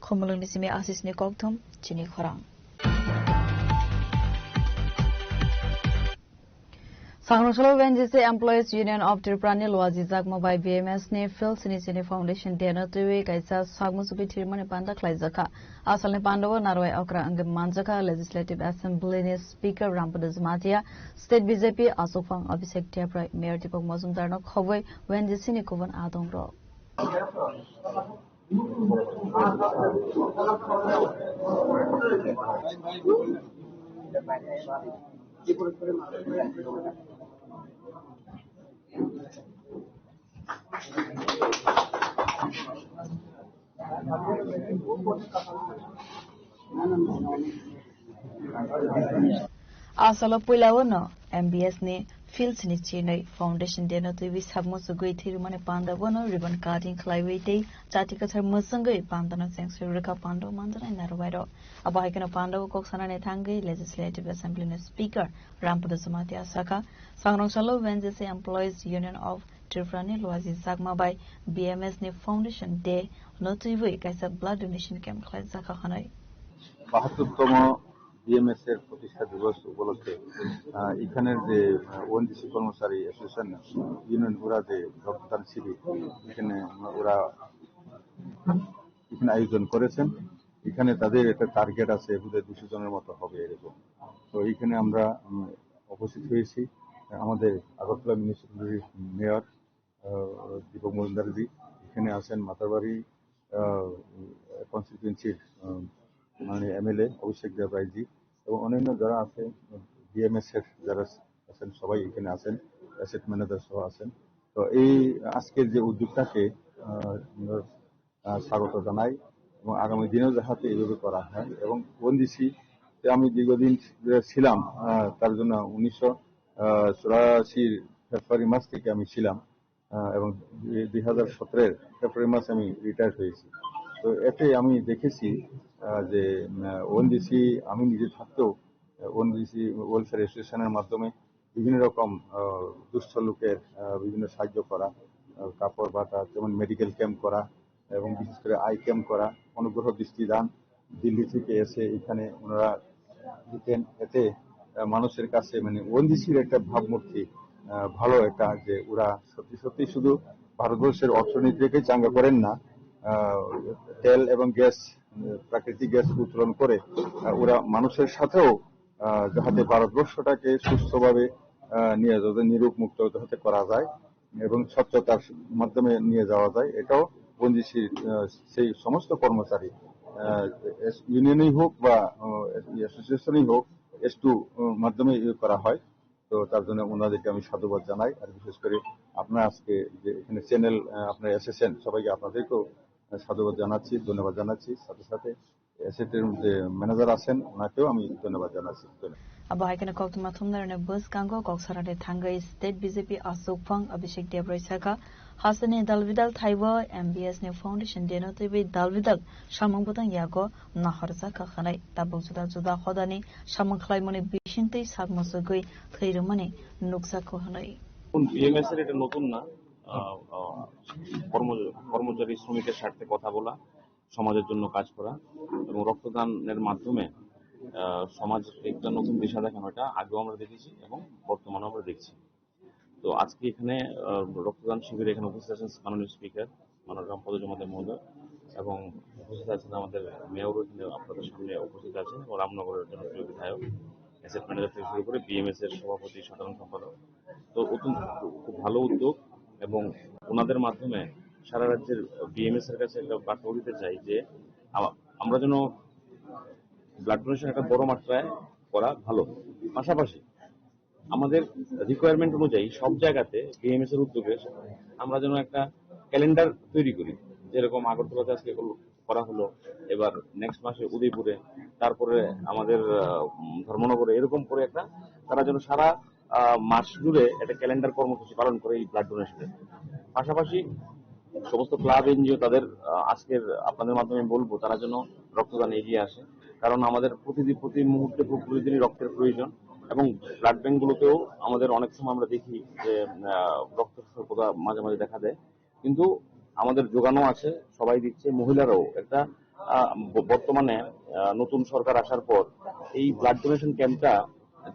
Khumulwngni simi Asisni kokthum chini khorang. Sangrongsalao O N G C Employees Union of Tripura ni luajijakma bai B M S ni Field Sini Sini Foundation Day no twiwi kaisa sakmung sugwi thirimani panda khlaijakha. A salni panda o narwai okra wngwi manjakha Legislative Assembly ni Speaker Rampada Jamatia, State B J P Achukphang Abhishek Debrai, Mayor Deepak Majumdar no khobwi O N G C ni kubun adong rok. Asalo puila o no M B S ni Fields ni chinwi Foundation Day no twiwi sakmung sugwi thirumani panda bono ribbon cutting khlaiwi tei chati kwthar mwchwngwi panda no chengsi rwkha panda o manjaknai narwai rok. Abo hai kheno panda o kok sanani thangwi Legislative Assembly ni Speaker Rampada Jamatia sakha, Sangrongsalao O N G C Employees Union of Tripura ni luajijakma bai B M S ni Foundation Day no twiwi kaisa blood donation camp khlaijakha hwnwi. বাহাত্তরতম বিএমএস এর প্রতিষ্ঠা দিবস উপলক্ষে, আহ, এখানের যে, আহ, ওএনজিসি কর্মচারী association union ওরা যে রক্তদান শিবির এখানে ওরা এখানে আয়োজন করেছেন। এখানে তাদের একটা টার্গেট আছে, বোধহয় দুশো জনের মতো হবে এরকম। তো এখানে আমরা, উম, উপস্থিত হয়েছি। আমাদের আগরতলা মিউনিসিপ্যালিটির মেয়র, আহ, দীপক মজুমদারজি এখানে আছেন, মাতারবাড়ি, আহ, কনস্টিটিউয়েন্সির, আহ, মানে এমএলএ অভিষেক দেব রায়জি এবং অন্যান্য যারা আছে, বিএমএস এর যারা আছেন সবাই এখানে আছেন, অ্যাসেট ম্যানেজার সহ আছেন। তো এই আজকের যে উদ্যোগটাকে, আহ, আমরা, আহ, স্বাগত জানাই এবং আগামী দিনেও যাহাতে এইভাবে করা হয়। এবং ওএনজিসি তে আমি দীর্ঘদিন ধরে ছিলাম, আহ, তার জন্য উনিশশো চুরাশি ফেব্রুয়ারি মাস থেকে আমি ছিলাম, আহ, এবং দুই হাজার সতেরো ফেব্রুয়ারি মাসে আমি রিটায়ার হয়েছি। তো এতে আমি দেখেছি, আহ, যে, আহ, ওএনজিসি, আমি নিজে থাকতেও, আহ, ওএনজিসি ওয়েলফেয়ার অ্যাসোসিয়েশনের মাধ্যমে বিভিন্ন রকম, আহ, দুস্থ লোকের, আহ, বিভিন্ন সাহায্য করা, আহ, কাপড় বাটা, যেমন মেডিকেল ক্যাম্প করা এবং বিশেষ করে আই ক্যাম্প করা, অনুগ্রহ দৃষ্টি দান, দিল্লি থেকে এসে এখানে ওনারা দিতেন। এতে, আহ, মানুষের কাছে মানে ওএনজিসির একটা ভাবমূর্তি, আহ, ভালো একটা, যে ওরা সত্যি সত্যি শুধু ভারতবর্ষের অর্থনীতিকে চাঙ্গা করেন না, আহ, তেল এবং গ্যাস, আহ, প্রাকৃতিক গ্যাস উত্তোলন করে, আহ, ওরা মানুষের সাথেও, আহ, যাহাতে ভারতবর্ষটাকে সুস্থভাবে, আহ, নিয়ে যাতে নিরোগ মুক্ত যাতে করা যায় এবং স্বচ্ছতার মাধ্যমে নিয়ে যাওয়া যায়, এটাও ওএনজিসির, আহ, সেই সমস্ত কর্মচারী, আহ, এস-, ইউনিয়নই হোক বা, আহ, অ্যাসোসিয়েশনই হোক, এস টু, আহ, মাধ্যমে ইয়ে করা হয়। তো তার জন্য ওনাদেরকে আমি সাধুবাদ জানাই। আর বিশেষ করে আপনার আজকে যে এখানে চ্যানেল, আহ, আপনারা এসেছেন, সবাইকে, আপনাদেরকেও সাধুবাদ জানাচ্ছি, ধন্যবাদ জানাচ্ছি। সাথে সাথে এসিটির যে ম্যানেজার আছেন, ওনাকেও আমি ধন্যবাদ জানাচ্ছি। ধন্যবাদ। Abo hai kheno koktwma thumnairokni bwskango kok sarani thangwi state B J P achukphang Abhishek Debrai sakha, hasteni dalbidal thaibo M B S ni foundation day no twiwi dalbidal samung bwtang yago nahorjakha hwnwi. Tabuk juda juda hodani samung khlaimani bisingtwi sak muchugwi thwi rwmani nukjakha hwnwi. এখন বিএমএস এর এটা নতুন না, আহ, আহ, কর্ম-, কর্মচারী শ্রমিকের স্বার্থে কথা বলা, সমাজের জন্য কাজ করা এবং রক্তদানের মাধ্যমে, আহ, সমাজকে একটা নতুন দিশা দেখানো, এটা আগেও আমরা দেখেছি এবং বর্তমানেও আমরা দেখছি। তো আজকে এখানে, আহ, রক্তদান শিবিরে এখানে উপস্থিত আছেন মাননীয় স্পিকার, মাননীয় রামপদ জমাদার মহোদয়, এবং উপস্থিত আছেন আমাদের মেয়রও এখানে আপনাদের সামনে উপস্থিত আছেন, এবং রামনগরের জনপ্রিয় বিধায়ক, অ্যাসেট ম্যানেজার থেকে শুরু করে বিএমএস এর সভাপতি, সাধারণ সম্পাদক। তো অত্যন্ত খুব ভালো উদ্যোগ, এবং ওনাদের মাধ্যমে সারা রাজ্যের বিএমএস এর কাছে একটা বার্তা দিতে চাই যে আমা-, আমরা যেন ব্লাড ডোনেশন একটা বড় মাত্রায় করা ভালো। পাশাপাশি আমাদের রিকোয়ারমেন্ট অনুযায়ী সব জায়গাতে বিএমএস এর উদ্যোগে আমরা যেন একটা ক্যালেন্ডার তৈরি করি, যেরকম আগরতলাতে আজকে কল-, করা হলো, এবার নেক্সট মাসে উদয়পুরে, তারপরে আমাদের, আহ, উম, ধর্মনগরে, এরকম করে একটা তারা যেন সারা, আহ, মাস জুড়ে একটা ক্যালেন্ডার কর্মসূচি পালন করে এই ব্লাড ডোনেশনের। পাশাপাশি সমস্ত ক্লাব, এনজিও তাদের, আহ, আজকের আপনাদের মাধ্যমে বলবো, তারা যেন রক্তদান এগিয়ে আসে, কারণ আমাদের প্রতিদিন, প্রতি মুহূর্তে, প্র-, প্রতিদিনই রক্তের প্রয়োজন। এবং ব্লাড ব্যাংকগুলোতেও আমাদের অনেক সময় আমরা দেখি যে, আহ, রক্ত স্বল্পতা মাঝে মাঝে দেখা দেয়, কিন্তু আমাদের যোগানও আছে, সবাই দিচ্ছে। মহিলারাও একটা, আহ, ব-, বর্তমানে, আহ, নতুন সরকার আসার পর এই ব্লাড ডোনেশন ক্যাম্পটা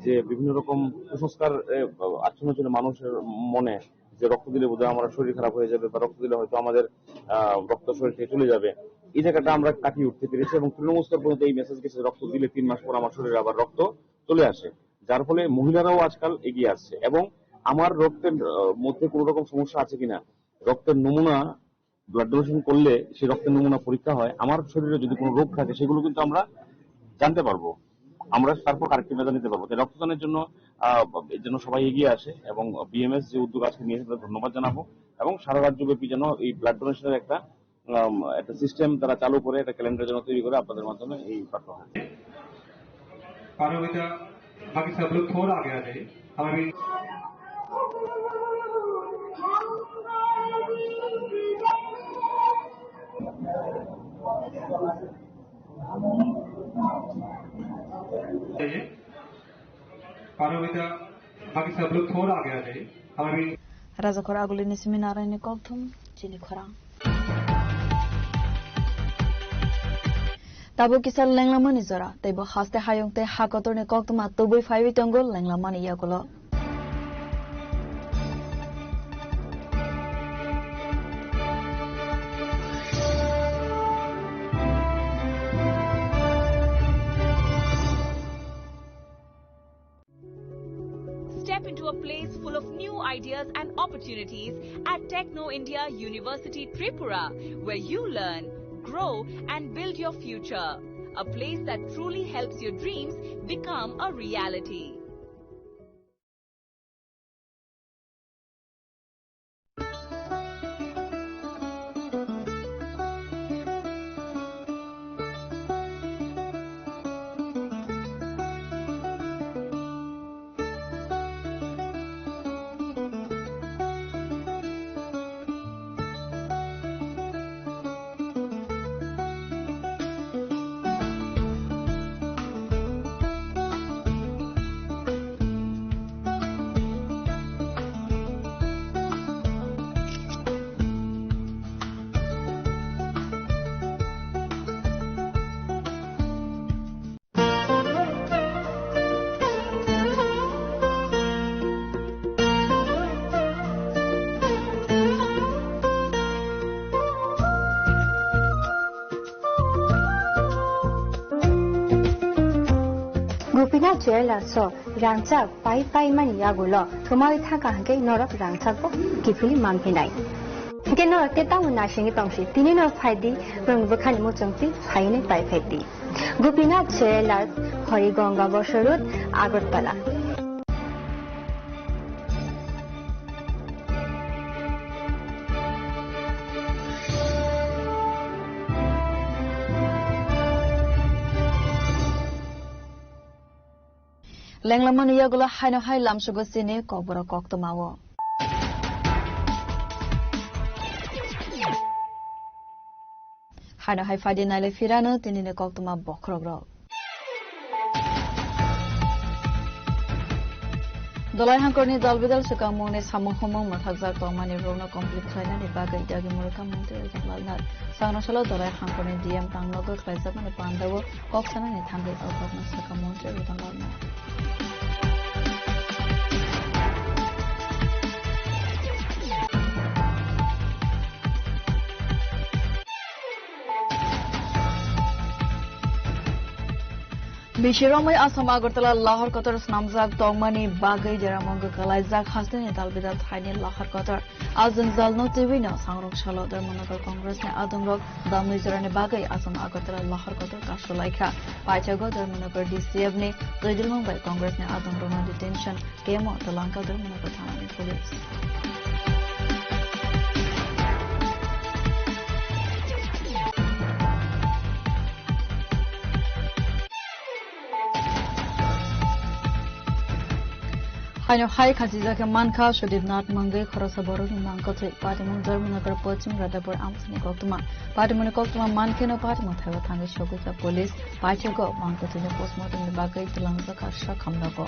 যে বিভিন্ন রকম কুসংস্কার, এ, আচ্ছন্ন ছিল মানুষের মনে, যে রক্ত দিলে বোধহয় আমার শরীর খারাপ হয়ে যাবে বা রক্ত দিলে হয়তো আমাদের, আহ, রক্ত শরীর থেকে চলে যাবে, এই জায়গাটা আমরা কাটিয়ে উঠতে পেরেছি। এবং তৃণমূল স্তর পর্যন্ত এই মেসেজ গেছে, রক্ত দিলে তিন মাস পর আমার শরীরে আবার রক্ত চলে আসে, যার ফলে মহিলারাও আজকাল এগিয়ে আসছে। এবং আমার রক্তের, আহ, মধ্যে কোনো রকম সমস্যা আছে কিনা, রক্তের নমুনা, ব্লাড ডোনেশন করলে সেই রক্তের নমুনা পরীক্ষা হয়, আমার শরীরে যদি কোনো রোগ থাকে সেগুলো কিন্তু আমরা জানতে পারবো, আমরা তারপর কারেক্টিভ মেজার নিতে পারবো। তাই রক্তদানের জন্য, আহ, এর জন্য সবাই এগিয়ে আসে, এবং বিএমএস যে উদ্যোগ আজকে নিয়েছে তাদের ধন্যবাদ জানাবো, এবং সারা রাজ্যব্যাপী যেন এই ব্লাড ডোনেশনের একটা, আম, একটা সিস্টেম তারা চালু করে, একটা ক্যালেন্ডার যেন তৈরি করে আপনাদের মাধ্যমে এই বার্তা হয়। Paromita, बाकी सब लोग थोड़ा आगे आ जाइए। हमारी Paromita, बाकी सब लोग थोड़ा आगे आ जाइए। हमारी Rajakhor Agulini simi Naraini kokthum chini khorang. Tabuk kisa lenglamani jora, teibo haste hayung tei hakotorni koktwma tubui phaiwi tongo lenglamani yagulo. Step into a place full of new ideas and opportunities at Techno India University Tripura, where you learn, grow, and build your future. A place that truly helps your dreams become a reality. Gopinath Jewellers o rangchak pai pai mani yagulo thumawi thangkha hwnkhe norok rangchak bo kiphilwi manphinai. Hwnkhe norok tei tamo naisingwi tongsi, tini no phaidi, borokni bwkhani muchungtwi phainwi pai phaidi. Gopinath Jewellers, Horigonga Bosor Road, Agartala. Lenglamani yagulo haino hai lamsugo chini kokborok koktwmao. Haino hai phaidi naile phirano tinini koktwma bokhorokrok. Dolai hangkorni dalbidal swkangmungni samung humung mwthakjak tongmani rokno complete khlainani bagwi dagi mwrwkha montri Ratan Lal Nath. Sangrong salo Dolai hangkorni D M tangnogo khlaijakmani pandao kok sanani thangwi o kokno swkang montri Ratan Lal Nath. Bisi romwi Assam Agartala Lahar Kotor swnamjak tongmani bagwi jeramungo kwlaijak hasteni dalbidal thaini Lahar Kotor. A jwngjal no twiwi no sangrok salo Dharmanagar Congress ni adongrok damwi jorani bagwi Assam Agartala Lahar Kotor kasulaikha. Paithago Dharmanagar D C F ni twi dilmung bai Congress ni adongrokno detention camp o twlangkha Dharmanagar thana ni police. Haino hai khachijak khe mankha Sudip Nath mungwi khoroksa borokni mang kwthwi. Patimung Dharmanagar Pochim Radhapur amchini koktwma. Patimungni koktwma mankheno patimung thaibo thangwi sogwikha police. Paithakgo mang kwthwino postmortem ni bagwi twlangjakha sakhamnogo.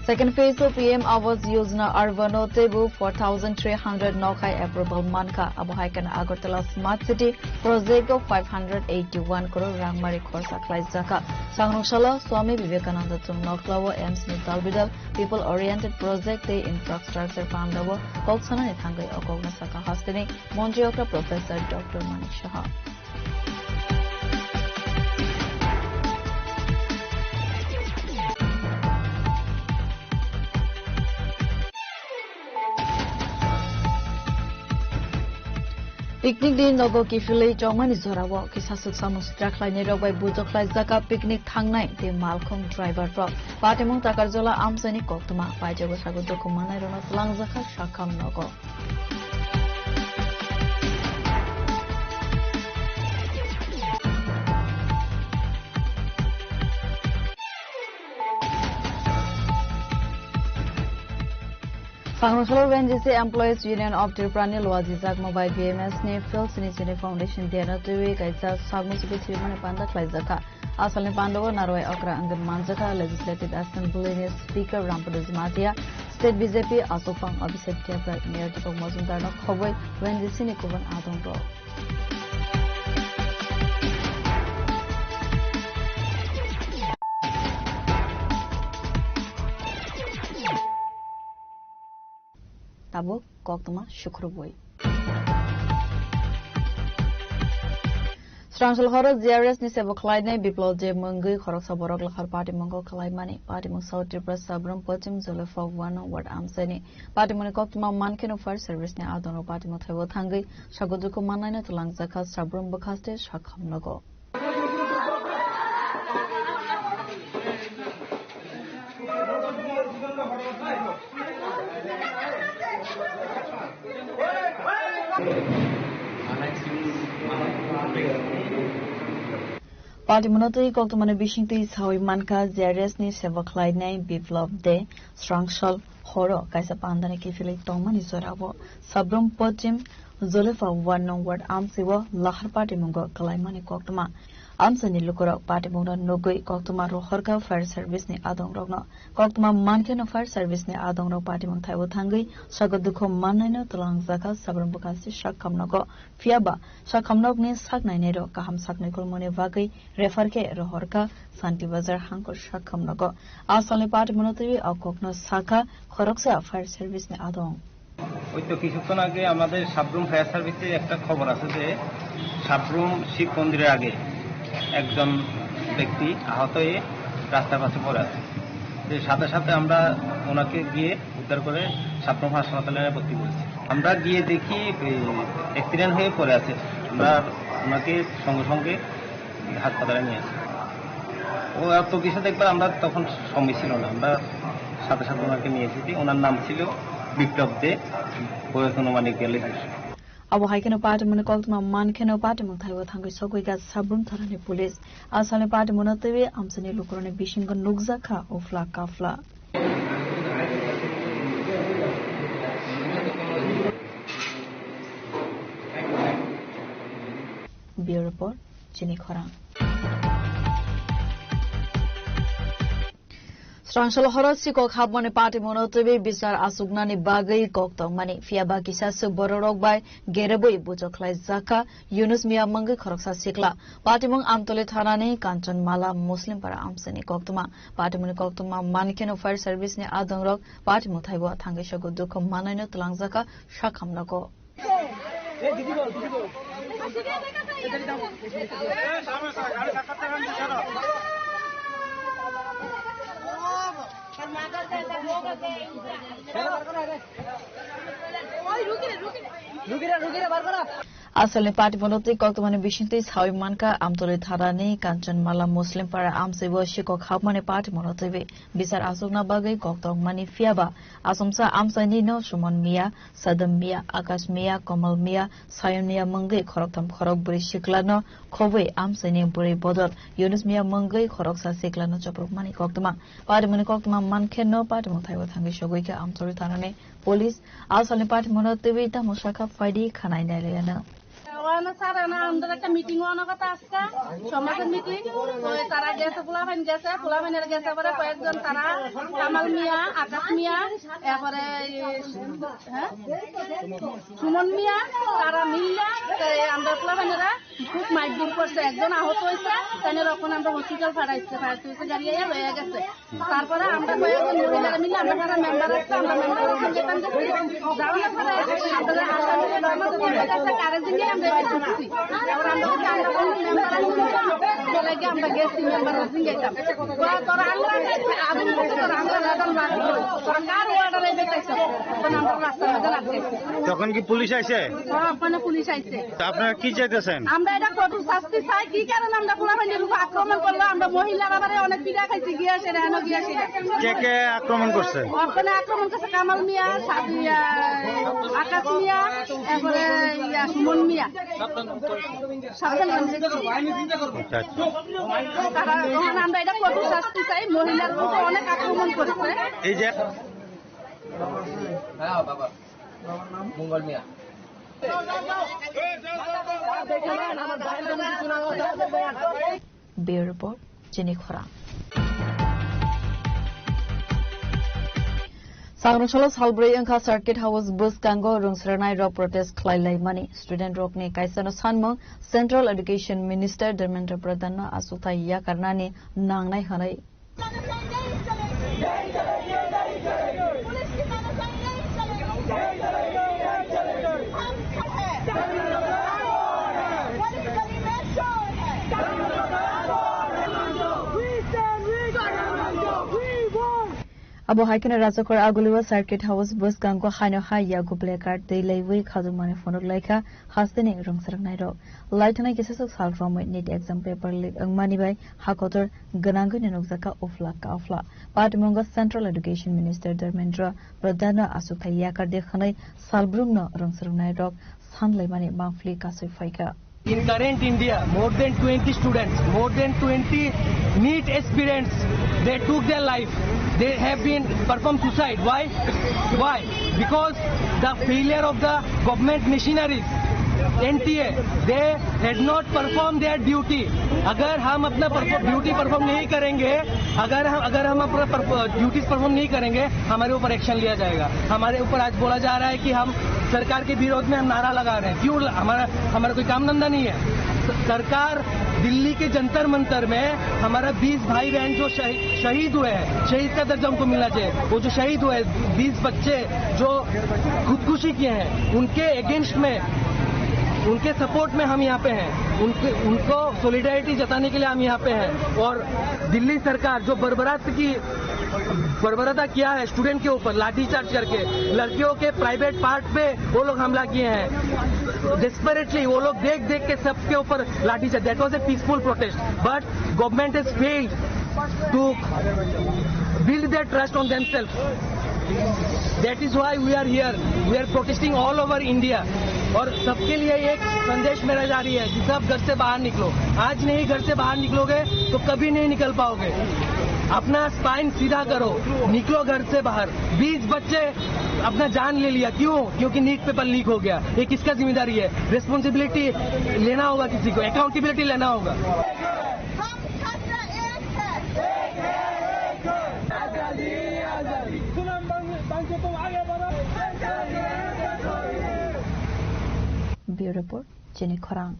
Second phase o P M Awas Yojana Urban o teibo four thousand three hundred nokhai approval mankha. Abo hai kheno Agartala Smart City project o five hundred eighty one crore rangmari khorsa khlaijakha. Sangrong salo Swami Vivekananda Chwng Nokla o AIIMS ni dalbidal People Oriented Project tei Infrastructure Panda o kok sanani thangwi o kokno sakha hasteni Montri okra Professor Doctor Manik Saha. Picnic ni nogo kiphilwi chongmani jorao kisa swk samung sitra khlainai rok bai bujok khlaijak picnic thangnai tei malkhung driver rok. Patimung Takarjala amchaini koktwma, paijago sago dukhu manai rokno twlangjakha sakham nogo. Sangrong salo O N G C Employees Union of Tripura ni luajijak mobile B M S ni Phil Sini Sini Foundation Day no twiwi kaisa sakmusugo sibimani panda khlaijakha. Asalni pandao narwai okra wngwi manjakha Legislative Assembly ni Speaker Rampada Jamatia, State B J P Achukphang Abhishek Debbarma, Mayor Deepak Majumdar no khobwi O N G C ni kubun adong rok. Tabuk koktwma sukrubwi. Srangsul horo G R S ni sebo khlainai Biplab Deb mungwi khoroksa borok lahar patimungo khlaimani. Patimung South Tripura Sabrum Pochim Jolopha one nong ward amchaini. Patimungni koktwma mankheno fire service ni adongrok patimung thaibo thangwi sago dukhu mannaino twlangjakha Sabrum bwkhaste sakham nogo. Patimungno twi koktwmani bisingtwi sawi mankha G R S ni sebo khlainai Biplab Deb. Srangsul horo kaisa pandani kiphilwi tongmani jorao Sabrum Pochim Jolopha one nong ward amchio lahar patimungo kwlaimani koktwma. Amchaini lukurok patimungno nugwi koktwma rohorkha fire service ni adongrokno. Koktwma mankheno fire service ni adongrok patimung thaibo thangwi sago dukhu mannaino twlangjakha Sabrum bwkhaste sakham nogo. Phiyaba sakhamnokni sak nainairok kaham sak naikolmani bagwi refer khe rohorkha Santi Bazar hangkor sakhamnogo. Asalni patimungno twiwi o kokno sakha khoroksa fire service ni adong. ওই তো কিছুক্ষণ আগে আমাদের সাবরুম ফায়ার সার্ভিসে একটা খবর আছে যে সাবরুম শিব মন্দিরের আগে একজন ব্যক্তি আহত হয়ে রাস্তার পাশে পড়ে আছে। যে সাথে সাথে আমরা ওনাকে গিয়ে উদ্ধার করে সাবরুম হাসপাতালে ভর্তি করেছি। আমরা গিয়ে দেখি, এই, অ্যাক্সিডেন্ট হয়ে পড়ে আছে। আমরা ওনাকে সঙ্গে সঙ্গে হাসপাতালে নিয়ে আসি। ও এত কিছু দেখবার আমরা তখন সময় ছিল না, আমরা সাথে সাথে ওনাকে নিয়ে এসেছি। ওনার নাম ছিল বিপ্লব দে, বয়স অনুমানিক বিয়াল্লিশ বছর। Abo hai kheno patimungni koktwma man kheno patimung thaibo thangwi sogwi kha Sabrum thanani police. A salni patimungno twiwi amchaini lukurokni bisingo nukjak kha uphla kaphla. Bureau Report, Chini Khorang. Srangsalo horo sikok hapmani patimungno twiwi bichar achuknani bagwi kok tongmani, phiya ba kisa swk bororok bai gerebwi bujo khlaijak kha Yunus Miya mungwi khoroksa sikla. Patimung Amtoli thanani Kanchanmala Muslimpara amchaini koktwma. Patimungni koktwma mankheno fire service ni adongrok patimung thaibo thangwi sogo dukhu manwino twlangjak kha sakhamnogo. Asalni patimungno twi koktwmani bisingtwi sawi mankha Amtoli thanani Kanchanmala Muslimpara amchaibo sikok hapmani patimungno twiwi bichar achukna bagwi kok tongmani, phiyaba achomsa amchaini no Suman Miya, Sadam Miya, Akash Miya, Komal Miya, Sayon Miya mungwi khoroktham khorokbrwi siklano khobwi amchaini bwrwi bodol Yunus Miya mungwi khoroksa siklano choprwkmani koktwma. Patimungni koktwma mankhe no patimung thaibo thangwi sogwi kha Amtoli thanani police. Asalni patimungno twiwi tamo sakha phaidi khanai nailaiano. ওখানে স্যার, না, আমাদের একটা মিটিং হওয়ার কথা আজকে, সমাজের মিটিং। ওই তারা গেছে, পোলাপাইন গেছে, পোলাপাইনের গেছে পরে কয়েকজন তারা কামাল মিয়া, আকাশ মিয়া, এরপরে এই, হ্যাঁ, সুমন মিয়া, তারা মিললে তো এই আমরা পোলাপাইনেরা খুব মাইক দূর করছে, একজন আহত হয়েছে, তাই এখন আমরা হসপিটাল পাঠাইছে, পাঠাইছে, গাড়ি আইয়া লইয়া গেছে। তারপরে আমরা কয়েকজন মহিলারা মিলে আমরা যারা মেম্বার আছে, আমরা মেম্বার আছে, যেখান থেকে যাওয়ার পরে আমরা আসামি আমাদের মহিলা আছে, কারেন্ট নিয়ে আমরা এখানে ঢুকছি। এবার আমরা বলছি, আমরা কোনো মেম্বার আছে না, চলে গিয়ে আমরা গেছি, মেম্বার আছে, গেছিলাম। ওরা তোরা আমরা আগুন করছে, তোরা আমরা রাজান রাখবো, তোরা কার অর্ডারে বেঁচেছ? তখন আমরা রাস্তার মধ্যে লাভ গেছি। তখন কি পুলিশ আইছে? হ্যাঁ, ওখানে পুলিশ আইছে। তা আপনারা কি চাইতেছেন? আমরা এটা কঠোর শাস্তি চাই। কি কারণে আমরা পোলাপাইনের উপর আক্রমণ করলো? আমরা মহিলারা আবার অনেক পিঠা খাইছি, গিয়া সেটা, এনো গিয়া সেটা। কে কে আক্রমণ করছে? ওখানে আক্রমণ করছে কামাল মিয়া, সাদিয়া, আকাশ মিয়া, এরপরে ইয়া, সুমন মিয়া। সাবধান। আচ্ছা, আচ্ছা। তারা, ওখানে আমরা এটা কঠোর শাস্তি চাই। মহিলার উপর অনেক আক্রমণ করছে। এই যে হ্যাঁ, বাবা। মঙ্গল মিয়া। Bureau Report, Chini Khorang. Sangrong salo salbrwi wngkha Circuit House bwskango rwngsrwrnai rok protest khlai laimani. Student rokni kaisano sanmung Central Education Minister Dharmendra Pradhan no achukthai yakarnani nangnai hwnwi. Abo hai kheno Rajakhor Agulio Circuit House bwskango haino hai yago placard twi laiwi khajokmani phunuk laikha hasteni rwngsrwknairok. Laithanai kisaswk sal romwi NEET exam paper leak wngmani bai ha kotor gwnangwi nukjakha uphla kaphla. Patimungo Central Education Minister Dharmendra Pradhan no achukthai yakar de hwnwi salbrumno rwngsrwknairok sanlaimani mangpili kasui phaikha. In current India, more than twenty students, more than twenty NEET aspirants, they took their life. They have been performed suicide. Why? Why? Because the failure of the government machineries, N T A, they had not performed their duty. अगर हम अपना perform, duty perform नहीं करेंगे, अगर हम, अगर हम अपना परफॉ-, ड्यूटीज परफॉर्म नहीं करेंगे, हमारे ऊपर एक्शन लिया जाएगा। हमारे ऊपर आज बोला जा रहा है कि हम सरकार के विरोध में हम नारा लगा रहे हैं। क्यों ल-, हमारा, हमारा कोई काम धंधा नहीं है। स-, सरकार दिल्ली के जंतर मंतर में हमारा बीस भाई बहन जो शही-, शहीद हुए हैं, शहीद का दर्जा उनको मिलना चाहिए। वो जो शहीद हुए हैं, बीस बच्चे जो खुदकुशी किए हैं, उनके अगेंस्ट में, उनके सपोर्ट में हम यहाँ पे हैं। उनके, उनको सॉलिडारिटी जताने के लिए हम यहाँ पे हैं। और दिल्ली सरकार जो बर्बरता की, बर्बरता किया है स्टूडेंट के ऊपर लाठीचार्ज करके, लड़कियों के प्राइवेट पार्ट पे वो लोग हमला किए हैं। डेस्परेटली वो लोग देख देख के सबके ऊपर lathi charge. That was a peaceful protest, but government has failed to build their trust on themselves. That is why we are here. We are protesting all over India. और सबके लिए एक संदेश मेरा जा रही है कि सब घर से बाहर निकलो। आज नहीं घर से बाहर निकलोगे तो कभी नहीं निकल पाओगे। अपना स्पाइन सीधा करो, निकलो घर से बाहर। बीस बच्चे अपना जान ले लिया, क्यों? क्योंकि नीट पेपर लीक हो गया। ये किसका जिम्मेदारी है? रिस्पॉन्सिबिलिटी लेना होगा किसी को, अकाउंटेबिलिटी लेना होगा। हम छात्र एक है। Bureau Report, Chini Khorang.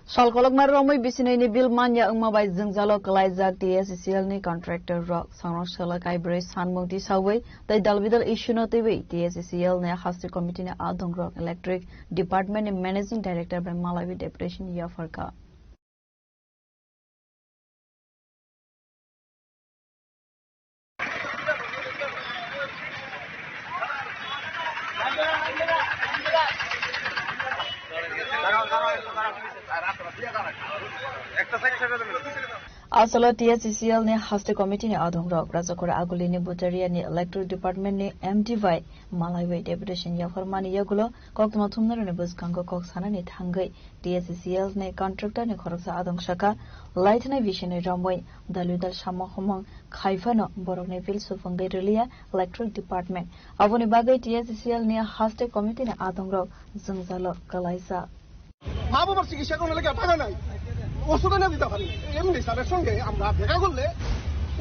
Sal kolokma romwi bisinai ni bill manya wngma bai jwngjalo kwlaijak T S C L ni contractor rok. Songrok sala kaibrwi sanmung tisawi tei dalbidal issue no twiwi T S C L ni haste committee ni adong rok electric department ni managing director bai malaiwi deputation yapharkha. Asolo T S C L ni haste committee ni adong rok Rajakura Aguli ni Butaria ni electric department ni M D bai malaiwi deputation yapharmani yagulo koktwma thumnarokni bwskango kok sanani thangwi T S C L ni contractor ni khoroksa adong saka laithanai bisini romwi dalwi dal samung humung khai phano borokni bill supungwi rwliya electric department. Aboni bagwi T S C L ni haste committee ni adongrok jwngjalo kwlaijak. মা বাবার চিকিৎসা করার লেগে টাকা নাই, ওষুধ এনে দিতে পারি না। এমডি স্যারের সঙ্গে আমরা দেখা করলে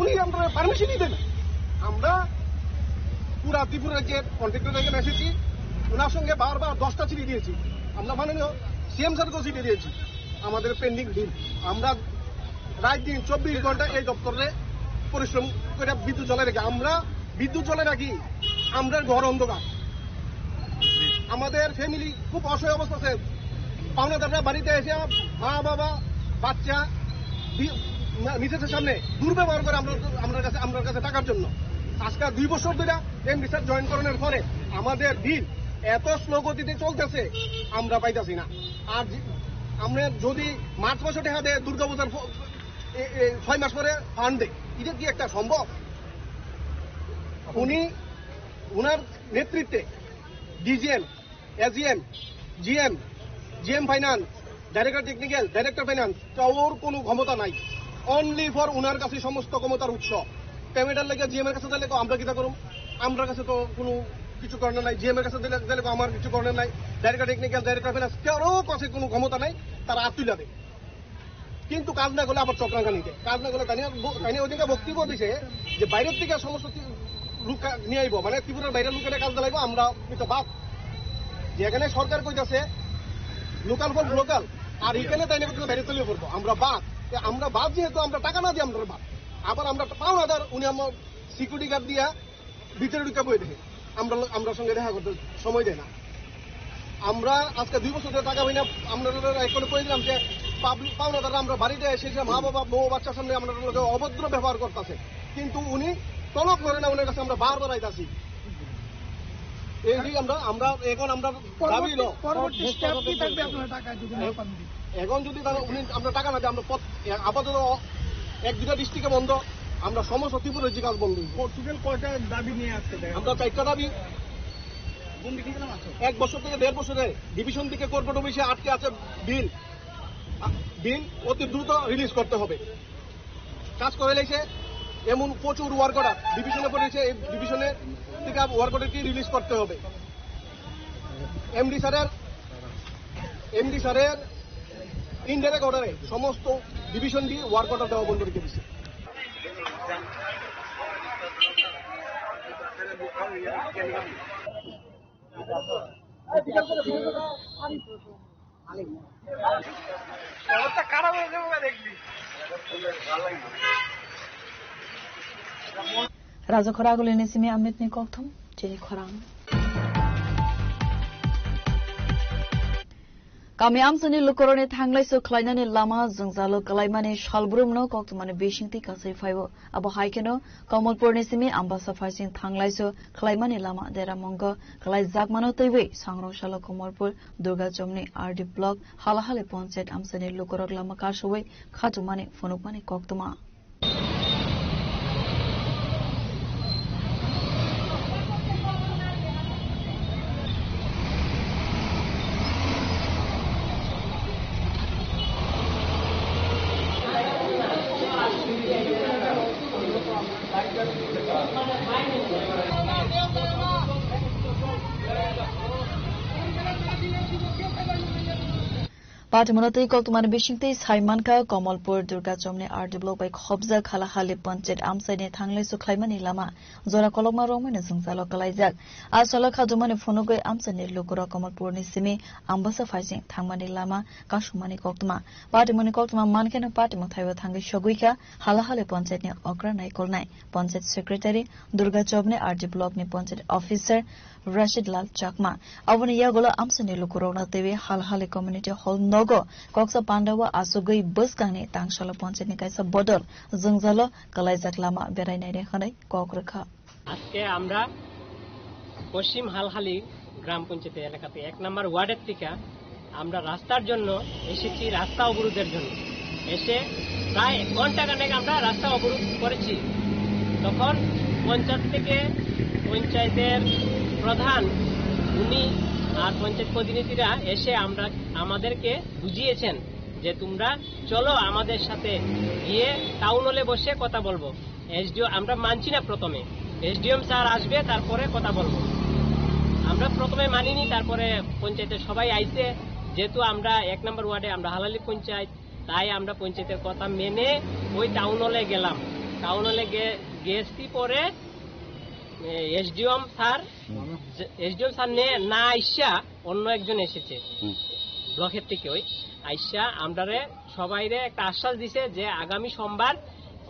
উনি আমরা পারমিশনই দেন না। আমরা পুরা ত্রিপুরা রাজ্যের কন্ট্রাক্টর এখানে এসেছি, ওনার সঙ্গে বারবার দশটা চিঠি দিয়েছি। আমরা মাননীয় সিএম স্যারকেও চিঠি দিয়েছি আমাদের পেন্ডিং বিল। আমরা রাত দিন চব্বিশ ঘন্টা এই দপ্তরে পরিশ্রম করে বিদ্যুৎ জ্বলে রাখি। আমরা বিদ্যুৎ জ্বলে রাখি, আমরা ঘর অন্ধকার। আমাদের ফ্যামিলি খুব অসহায় অবস্থা আছে। পাওনাদাররা বাড়িতে এসে মা বাবা বাচ্চা বি-, মা-, মিসেসের সামনে দুর্ব্যবহার করে আমরা, আমরা কাছে, আমরা কাছে টাকার জন্য। আজকে দুই বছর ধরে এমডি স্যার জয়েন করানোর পরে আমাদের বিল এত স্লো গতিতে চলতেছে, আমরা পাইতাছি না। আর যে, আমরা যদি মার্চ মাসে টাকা দেয়, দুর্গা পূজার ফ-, এ, এ, ছয় মাস পরে ফান্ড দেয়, এটা কি একটা সম্ভব? উনি, উনার নেতৃত্বে DGM, AGM, GM, GM finance, director technical, director finance, কারোর কোনো ক্ষমতা নাই। অনলি ফর উনার কাছে সমস্ত ক্ষমতার উৎস। পেমেন্টের লেগে জিএম এর কাছে দিলে তো আমরা কিতা করুম? আমরার কাছে তো কোনো কিছু করার নাই। জিএম এর কাছে দিলে, দিলে তো আমার কিছু করার নাই। ডাইরেক্টর টেকনিক্যাল, ডাইরেক্টর ফাইন্যান্স, কারো কাছে কোনো ক্ষমতা নাই। তারা আত তুলে দেয়। কিন্তু কাজ না করলে আবার চক্রান্ত নিতে, কাজ না করলে তাই নিয়ে ব-, তাই নিয়ে ওদিকে বক্তব্য দিছে যে বাইরের থেকে সমস্ত তি-, লোক কা-, নিয়ে আইবো, মানে ত্রিপুরার বাইরের লোকেরা কাজ দিলাইবো, আমরা কিন্তু বাদ। যেখানে সরকার কইতাছে লোকাল ফর লোকাল, আর এখানে তাই নিয়ে বাইরে চলে পড়বো, আমরা বাদ। তে আমরা বাদ যেহেতু, আমরা টাকা না দিয়ে আমরা বাদ। আবার আমরা পাওনাদার, উনি আমার সিকিউরিটি গার্ড দিয়া ভিতরে ঢুকে বই দেখে, আমরা, আমরা সঙ্গে দেখা করতে সময় দেয় না। আমরা আজকে দুই বছর ধরে টাকা পাই না। আমরা এখন কই দিলাম যে পাবলিক পাওনাদাররা আমরা বাড়িতে এসে, এসে মা বাবা, বউ, বাচ্চার সামনে আমরা লোকে অভদ্র ব্যবহার করতেছে, কিন্তু উনি তলব করে না। ওনার কাছে আমরা বারবার আইতাছি। এই যে আমরা, আমরা এখন আমরা দাবি হলো, পরবর্তী স্টেপ কি থাকবে আপনারা টাকা যদি না পান? এখন যদি তারা, উনি আমরা টাকা না দেয়, আমরা পথ, এ, আপাতত এক দুটা ডিস্ট্রিক্টে বন্ধ, আমরা সমস্ত ত্রিপুরা রাজ্যে কাজ বন্ধ হইব। টোটাল কয়টা দাবি নিয়ে আসছে? আমরা চারটা দাবি। কোন দিকে গেলাম আছে? এক বছর থেকে দেড় বছরে ডিভিশন থেকে কর্পোরেট অফিসে আটকে আছে বিল, আ, বিল অতি দ্রুত রিলিজ করতে হবে। কাজ করে লাইছে এমন প্রচুর ওয়ার্ক অর্ডার ডিভিশনে পড়েছে, এই ডিভিশনে থেকে ওয়ার্ক অর্ডারটি রিলিজ করতে হবে। এমডি স্যারের, এমডি স্যারের ইনডাইরেক্ট অর্ডারে সমস্ত ডিভিশন দিয়ে ওয়ার্ক অর্ডার দেওয়া বন্ধ রেখে দিচ্ছে। Raja Khoragulini simi Amit ni kokthum, chini khorang. Kami amchaini lukurokni thanglaisu khlainani lama jwngjalo kwlaimani salbrumno koktwmani bisingtwi kasui phaio. Abo hai kheno Kamalpurni simi Ambasa phaising thanglaisu khlaimani lama deramungo kwlaijakmano twiwi sangrong salo Kamalpur Durgachomni R D block Halahali ponchayat amchaini lukurok lama kasui khatumani phunukmani koktwma. Patimono twi koktwmani bisingtwi sai mankha, Kamalpur Durgachomni R D block bai khobjak Halahali ponchayat amchaini thanglaisu khlaimani lama jora kolokma romwino jwngjalo kwlaijak. A salo khatumani phunugwi amchaini lukurok Kamalpurni simi Ambasa phaising thangmani lama kasumani koktwma. Patimoni koktwma mankheno patimung thaibo thangwi sogwikha Halahali ponchayatni okra naikolnai ponchayat secretary, Durgachomni R D blockni ponchayat officer Rashid Lal Chakma. Aboni yagulo amchaini lukurokno twiwi Halahali community hall nogo koksa pandao asugwi bwskangni tangsalo ponchayatni kaisa bodol jwngjalo kwlaijak lama berainaini hwnwi kok rwkha. আজকে আমরা পশ্চিম হালহালি গ্রাম পঞ্চায়েত এলাকাতে এক নম্বর ওয়ার্ডের থেকে আমরা রাস্তার জন্য এসেছি, রাস্তা অবরোধের জন্য। এসে প্রায় এক ঘন্টা খানেক আমরা রাস্তা অবরোধ করেছি। তখন পঞ্চায়েত থেকে, পঞ্চায়েতের প্রধান উনি আর পঞ্চায়েত প্রতিনিধিরা এসে আমরা, আমাদেরকে বুঝিয়েছেন যে, "তোমরা চলো আমাদের সাথে গিয়ে টাউন হলে বসে কথা বলবো।" এসডিও আমরা মানছি না প্রথমে, এসডিএম স্যার আসবে, তারপরে কথা বলবো। আমরা প্রথমে মানিনি, তারপরে পঞ্চায়েতের সবাই আইছে, যেহেতু আমরা এক নম্বর ওয়ার্ডে, আমরা হালালি পঞ্চায়েত, তাই আমরা পঞ্চায়েতের কথা মেনে ওই টাউন হলে গেলাম। টাউন হলে গে-, গেছি পরে, এ, এসডিএম স্যার, হুম। যে, এসডিএম স্যার নে-, না আইসা অন্য একজন এসেছে হুম। ব্লকের থেকে, ওই আইসা আমরারে সবাইরে একটা আশ্বাস দিছে যে আগামী সোমবার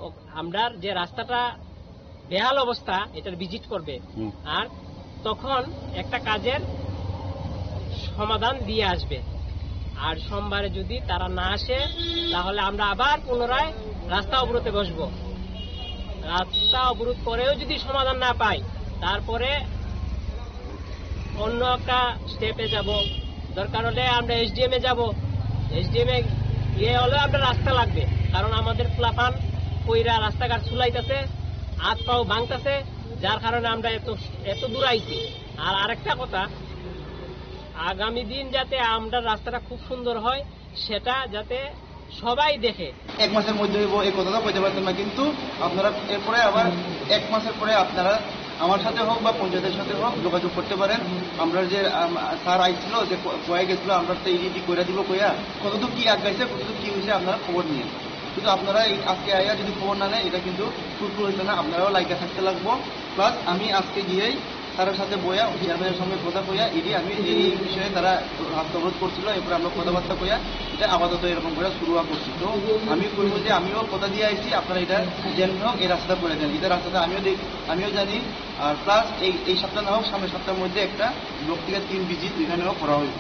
ও-, আমরার যে রাস্তাটা বেহাল অবস্থা, এটার ভিজিট করবে। হুম। আর তখন একটা কাজের সমাধান দিয়ে আসবে। আর সোমবারে যদি তারা না আসে, তাহলে আমরা আবার পুনরায় রাস্তা অবরোধে বসবো। রাস্তা অবরোধ করেও যদি সমাধান না পাই, তারপরে অন্য একটা স্টেপে যাব, দরকার হলে আমরা এসডিএম এ যাব। এসডিএম এ গিয়ে হলেও আপনার রাস্তা লাগবে, কারণ আমাদের পোলাপান কইরা রাস্তাঘাট চুলাইতেছে, হাত পাও ভাঙতেছে, যার কারণে আমরা এত, এত দূর আইছি। আর আরেকটা কথা, আগামী দিন যাতে আমরা রাস্তাটা খুব সুন্দর হয়, সেটা যাতে সবাই দেখে। এক মাসের মধ্যে হইব, এই কথাটা কইতে পারতাম না, কিন্তু আপনারা এরপরে আবার এক মাসের পরে আপনারা আমার সাথে হোক বা পঞ্চায়েতের সাথে হোক, যোগাযোগ করতে পারেন। আমরা যে, আম, স্যার আইছিল, যে ক-, কয়ে গেছিল, আমরা তো এই রিডি করে দিব কইয়া, কতটুকু কি আগাইছে, কতটুকু কি হয়েছে, আপনারা খবর নিয়ে। কিন্তু আপনারা এই আজকে আইয়া যদি খবর না নেয়, এটা কিন্তু ফুলফিল হইতো না। আপনারাও লাইকে থাকতে লাগবো। প্লাস আমি আজকে গিয়েই স্যারের সাথে বইয়া, চেয়ারম্যানের সঙ্গে কথা কইয়া, ইডি আমি এই বিষয়ে তারা রাস্তা অবরোধ করছিল, এরপরে আমরা কথাবার্তা কইয়া এটা আপাতত এরকম করে শুরু করছি। তো আমি কইবো যে আমিও কথা দিয়ে আইছি, আপনারা এটা যেন হোক এই রাস্তাটা করে দেন। এটা রাস্তাটা আমিও দেখ-, আমিও জানি। আর প্লাস এই, এই সপ্তাহ না হোক, সামনের সপ্তাহের মধ্যে একটা ব্লক থেকে তিন ভিজিট ওইখানেও করা হইব।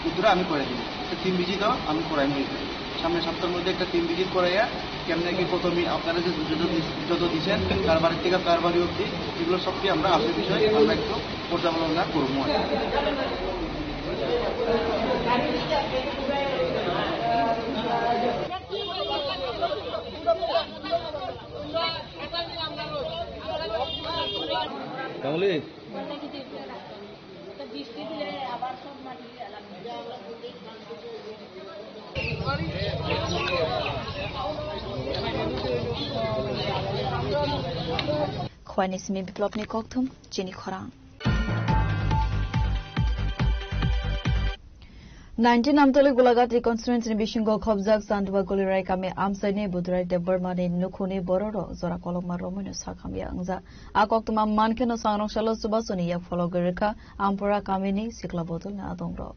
উত্তরে আমি করে দিব। তো তিন ভিজিটও আমি করাই নিয়ে যাই। সামনের সপ্তাহের মধ্যে একটা তিন ভিজিট করাইয়া কেমনে কি কত মি-, আপনারা যে যত দিস-, যত দিছেন, কার বাড়ির থেকে কার বাড়ি অবধি, এগুলো সবটি আমরা আসল বিষয়ে আমরা একটু পর্যালোচনা করবো আর কি। Khwani simi biplopni kokthum chini khorang. Nineteen Amtoli Golaghat constituency ni bisingo khobjak Chandua Golirai kami amchaini Budrai Debbarma ni nukhuni bororok jora kolokma romwino sakhamya wngjak. A koktwma mankheno sangrong salo chubasoni yak phologwi rwkha Ampora kamini sikla bodolni adongrok.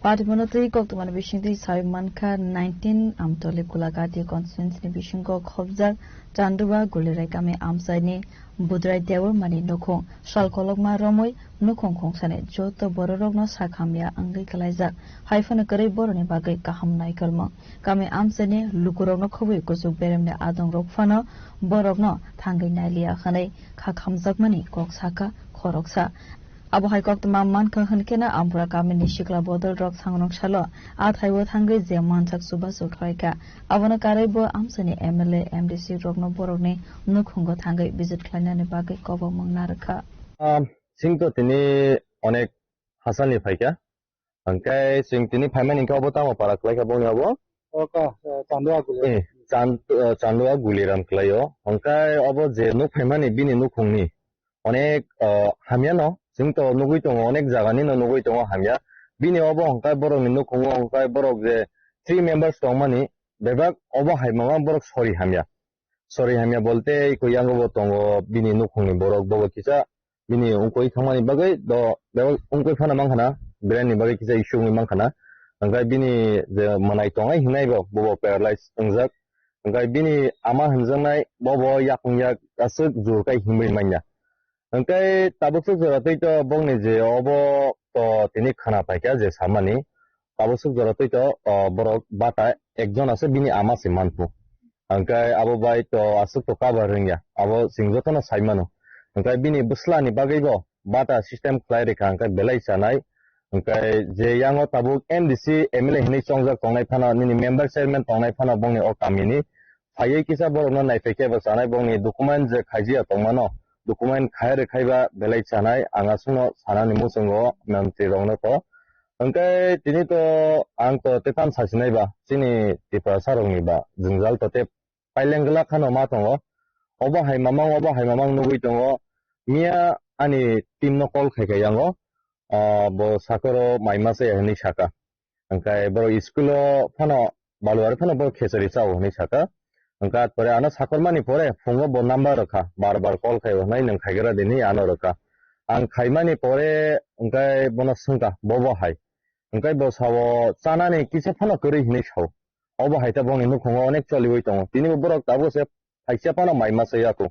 Patimono twi koktwmani bisingtwi sawi mankha nineteen Amtoli Kulakati constituency ni bisingo khobjak Chanduwa Gulirai kami amchaini Budrai Debbarmani nukhung sal kolokma romwi nukhung khungsani joto bororokno sak hamya wngwi kwlaijak. Haiphano kwrwi boroni bagwi kaham naikolmung. Kami amchaini lukurokno khobwi kuchuk beremni adongrok phano borokno thangwi nailiya hwnwi kha khamjakmani kok sakha khoroksa. Abo hai koktwma mankha hwnkhe no Ampura kamini sikla bodol rok sangrong salo a thaibo thangwi je mansak chubachu khlaikha. Abono karwi bo amchaini M L A, M D C rokno borokni nukhungo thangwi visit khlainani bagwi kobokmung narwkha. Ah, chwng to tini onek hachal ni phaikha. Hwnkhe chwng tini phaimani hwnkhe obo tamo para kwlaikha bongni obo? Oko, eh, Chanduwa Guliram. Eh, Chan-, eh, Chanduwa Guliram kwlaio. Hwnkhe obo je nuk phaimani bini nukhungni onek, eh, hamyano. Chwng to nugwi tongo, onek jaganino nugwi tongo hamya. Bini obo hwnkhe borokni nukhungo hwnkhe borok je three members tongmani bebak obo hai mama borok sori hamya. Sori hamya bolte iko yango bo tongo bini nukhungni borok bobo kisa bini wngkoi thangmani bagwi do bebak wngkoi phano mankha na, belai ni bagwi kisa issue wngwi mankha na. Hwnkhe bini je mwnai tongnai hingnai bo bobo paralyze wngjak. Hwnkhe bini ama hinjaknai bobo yakung yak aswk jur kai himwi manya. Hwnkhe tabuk swk jora twi to bongni je obo to tini khana paikha je samani. Tabuk swk jora twi to, o, borok bata ekjon ase bini ama se manphu. Hwnkhe abo bai to aswk to cover wngya. Abo chwng jotono sai mano. Hwnkhe bini bwsla ni bagwi bo bata system khlai rikha hwnkhe belai chanai. Hwnkhe je yango tabuk M D C M L A hinwi chongjak tongnai phano nini member chairman tongnai phano bongni o kamini phaiwi kisa borokno naiphaikhe bo chanai bongni document je khaijiya tongmano, document khai rwkhaiba belai chanai ang aswkno sanani muchungo mantri rokno to. Hwnkhe tini to ang to tei tam sasinai ba chini Tiprasa rokni ba jwngjal to tei paileng glak khano ma tongo. Obo hai mamang, obo hai mamang nugwi tongo. Miya ani team no call khai khai yango. Ah, bo sakoro mai masa ya hinwi saka. Hwnkhe borok school o phano baluari phano borok khechari chao hinwi saka. Hwnkhe pore ano sakormani pore phungo bo number rwkha, bar bar call khai hwnwi nwng khaigra di hinwi ano rwkha. Ang khaimani pore hwnkhe bono swngkha, bo bo hai? Hwnkhe bo sao chanani kisa phano kwrwi hinwi sao. Obo hai ta bongni nukhungo onek choliwi tongo. Tini bo borok tabuk se phaisa phano mai masa ya kho.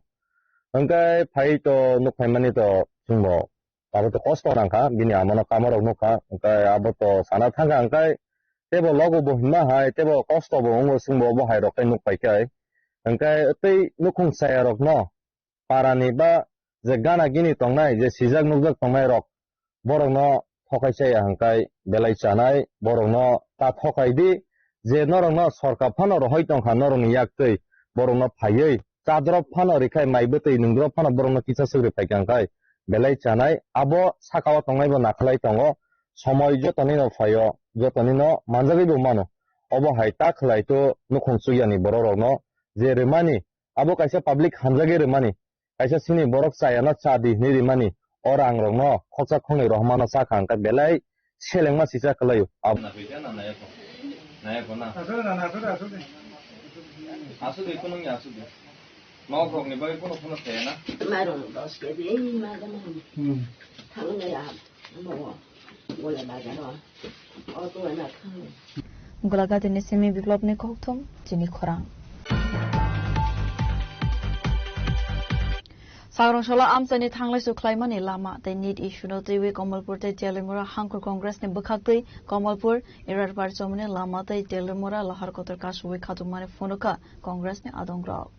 Hwnkhe phai to nuk phaimani to chwngbo abo to kosto nangkha, bini amano kamarok nukha, hwnkhe abo to sana thangkha, hwnkhe teibo logo bo hinma hai, teibo kosto bo wngo, chwngbo obo hai rok khe nuk paikha hai. Hwnkhe tei nukhung chaya rokno parani ba je gana gini tongnai, je sijak nukjak tongnai rok, borokno thokai chaya hwnkhe belai chanai, borokno ta thokai di, je norokno sorkar phano rohoi tongkha norokni yak twi, borokno phaiwi chadrop phano rikhai mai bwtwi nungdrop phano borokno kisa swk ri phaikha hwnkhe belai chanai, abo sakao tongnaibo nakhlai tongo, somoi jotonino phaio, jotonino manjagwibo mano, obo hai ta khlai to nukhung chukyani borok rokno je rwmani, abo kaisa public hamjagwi rwmani, kaisa sini borok chayano cha di hinwi rimani, o rang rokno khoksa khoknwi rohormano cha kha hwnkhe belai selengma sisa kwlaio. Ab- Nayakho, nayakho na. Aswk de, kono ya aswk de. Nok rokni bagwi kono kono saya na. Mairung dos keji, ei ma gana. Hmm. Thangna ya. Bo. Bola bazar o. O to na thang. Golaghati ni simi biplop ni kokthum chini khorang. Sagrong solo amchaini thanglaisu khlaimani lama tei nit issue no twiwi Kamalpur tei Teliamura hangkhor Congress ni bwkhaktwi Kamalpur Irarpar chomoni lama tei Teliamura lahar kotor kasubwi khatukmani phunukha Congress ni adongrok.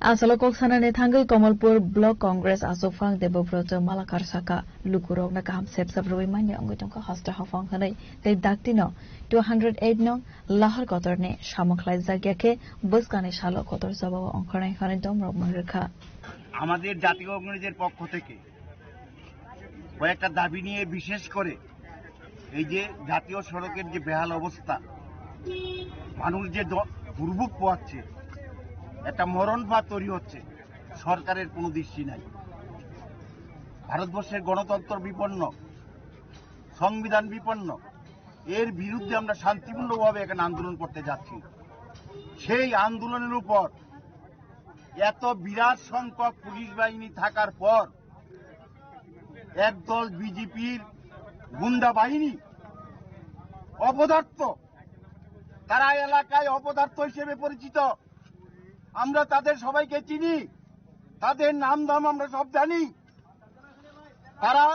Asalo kok sanani thangwi Kamalpur Block Congress achukphang Debobroto Malakar saka, lukurokno kaham sepsap rwui manya wngwi tongkha hosta hophang hwnwi tei daktino two hundred eight nong lahar kotorni samung khlaijak ya khe bwskangni salo kotor jobao ongkhornai hwnwi domrok mangrwkha. আমাদের জাতীয় কংগ্রেসের পক্ষ থেকে কয়েকটা দাবি নিয়ে, বিশেষ করে এই যে জাতীয় সড়কের যে বেহাল অবস্থা, মানুষ যে দ-, দুর্ভোগ পোয়াচ্ছে, একটা মরণ ফাঁদ তৈরি হচ্ছে, সরকারের কোনো দৃষ্টি নাই। ভারতবর্ষের গণতন্ত্র বিপন্ন, সংবিধান বিপন্ন, এর বিরুদ্ধে আমরা শান্তিপূর্ণভাবে এখানে আন্দোলন করতে যাচ্ছি। সেই আন্দোলনের উপর এত বিরাট সংখ্যক পুলিশ বাহিনী থাকার পর একদল বিজেপির গুন্ডা বাহিনী, অপদার্থ, তারা এলাকায় অপদার্থ হিসেবে পরিচিত। আমরা তাদের সবাইকে চিনি, তাদের নাম ধাম আমরা সব জানি। তারা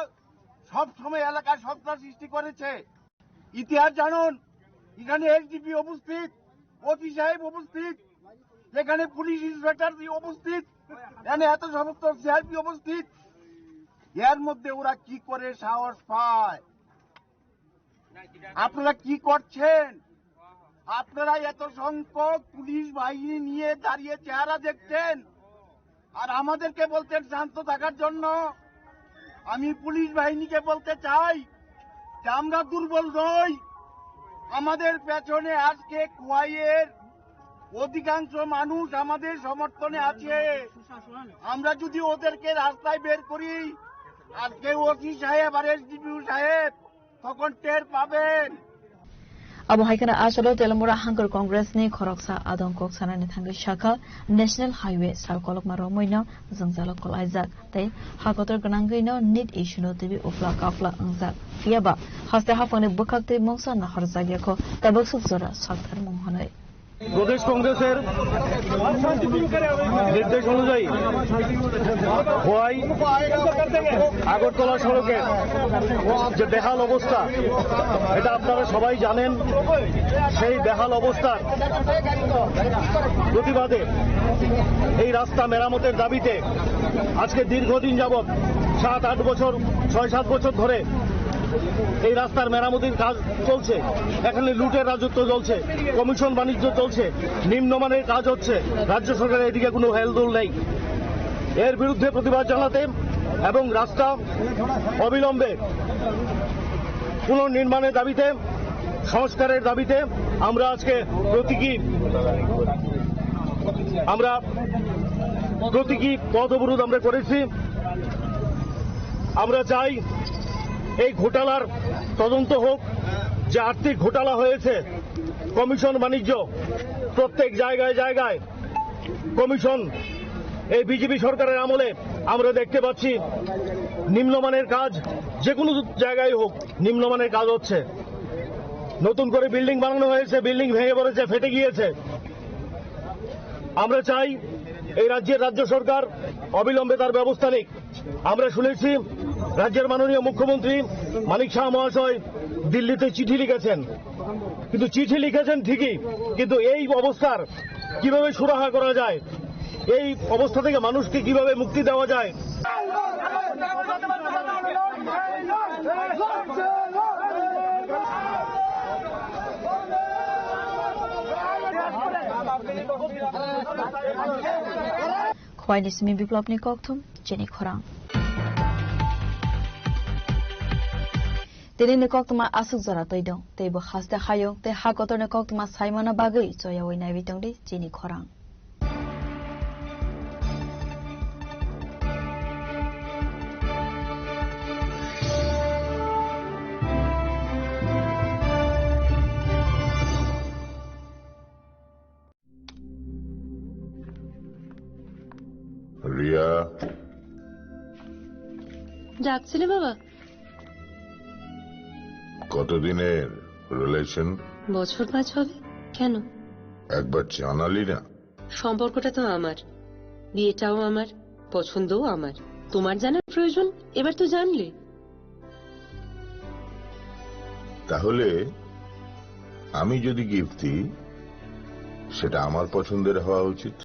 সব সময় এলাকায় সন্ত্রাস সৃষ্টি করেছে। ইতিহাস জানুন, এখানে এসডিপি উপস্থিত, ওসি সাহেব উপস্থিত, এখানে পুলিশ ইন্সপেক্টর উপস্থিত, এখানে এত সমস্ত সিআরপি উপস্থিত। এর মধ্যে ওরা কি করে সাহস পায়? আপনারা কি করছেন? আপনারা এত সংখ্যক পুলিশ বাহিনী নিয়ে দাঁড়িয়ে চেহারা দেখছেন, আর আমাদেরকে বলছেন শান্ত থাকার জন্য। আমি পুলিশ বাহিনীকে বলতে চাই যে আমরা দুর্বল নই। আমাদের পেছনে আজকে খোয়াইয়ের অধিকাংশ মানুষ আমাদের সমর্থনে আছে। আমরা যদি ওদেরকে রাস্তায় বের করি, আজকে ওসি সাহেব আর এসডিপিও সাহেব তখন টের পাবেন। Abo hai kheno achalo Telangana Hangkar Congress ni khoroksa adong kok sanani thangwi sakha, National Highway sal kolokma romwi no jwngjalo kwlaijak tei ha kotor gwnangwi no nit issue no twiwi uphla kaphla wngjak. Phiya ba haste haphangni bwkhak twi mungsa nahorjak yakho tabuk suk jora salthar mung hwnwi. প্রদেশ কংগ্রেসের নির্দেশ অনুযায়ী খোয়াই আগরতলা সড়কের যে বেহাল অবস্থা, এটা আপনারা সবাই জানেন। সেই বেহাল অবস্থার প্রতিবাদে এই রাস্তা মেরামতের দাবিতে আজকে দীর্ঘদিন যাবৎ সাত আট বছর, ছয় সাত বছর ধরে এই রাস্তার মেরামতির কাজ চলছে। এখানে লুটের রাজত্ব চলছে, কমিশন বাণিজ্য চলছে, নিম্নমানের কাজ হচ্ছে, রাজ্য সরকারের এদিকে কোনো হেলদোল নেই। এর বিরুদ্ধে প্রতিবাদ জানাতে এবং রাস্তা অবিলম্বে পুনর্নির্মাণের দাবিতে, সংস্কারের দাবিতে আমরা আজকে প্রতীকী আমরা প্রতীকী পথ অবরোধ আমরা করেছি। আমরা চাই এই ঘোটালার তদন্ত হোক, যে আর্থিক ঘোটালা হয়েছে, কমিশন বাণিজ্য, প্রত্যেক জায়গায় জায়গায় কমিশন। এই বিজেপি সরকারের আমলে আমরা দেখতে পাচ্ছি নিম্নমানের কাজ, যে কোনো জায়গায় হোক, নিম্নমানের কাজ হচ্ছে। নতুন করে বিল্ডিং বানানো হয়েছে, বিল্ডিং ভেঙে পড়েছে, ফেটে গিয়েছে। আমরা চাই এই রাজ্যের রাজ্য সরকার অবিলম্বে তার ব্যবস্থা নিক। আমরা শুনেছি রাজ্যের মাননীয় মুখ্যমন্ত্রী মানিক সাহা মহাশয় দিল্লিতে চিঠি লিখেছেন, কিন্তু চিঠি লিখেছেন ঠিকই, কিন্তু এই অবস্থার কিভাবে সুরাহা করা যায়, এই অবস্থা থেকে মানুষকে কিভাবে মুক্তি দেওয়া যায়। Khwai ni simi biplopni kokthum chini khorang. Tini ni koktwma aswk jora twi dong, tei bo haste hayung tei ha kotor ni koktwma saimano bagwi choyawi naiwi tongdi chini khorang. Riya. ডাকছিলে বাবা? কতদিনের রিলেশন? বছর পাঁচ হবে। কেন? একবার জানালি না। সম্পর্কটা তো আমার, বিয়েটাও আমার, পছন্দও আমার। তোমার জানার প্রয়োজন, এবার তো জানলে। তাহলে আমি যদি গিফট দিই, সেটা আমার পছন্দের হওয়া উচিত।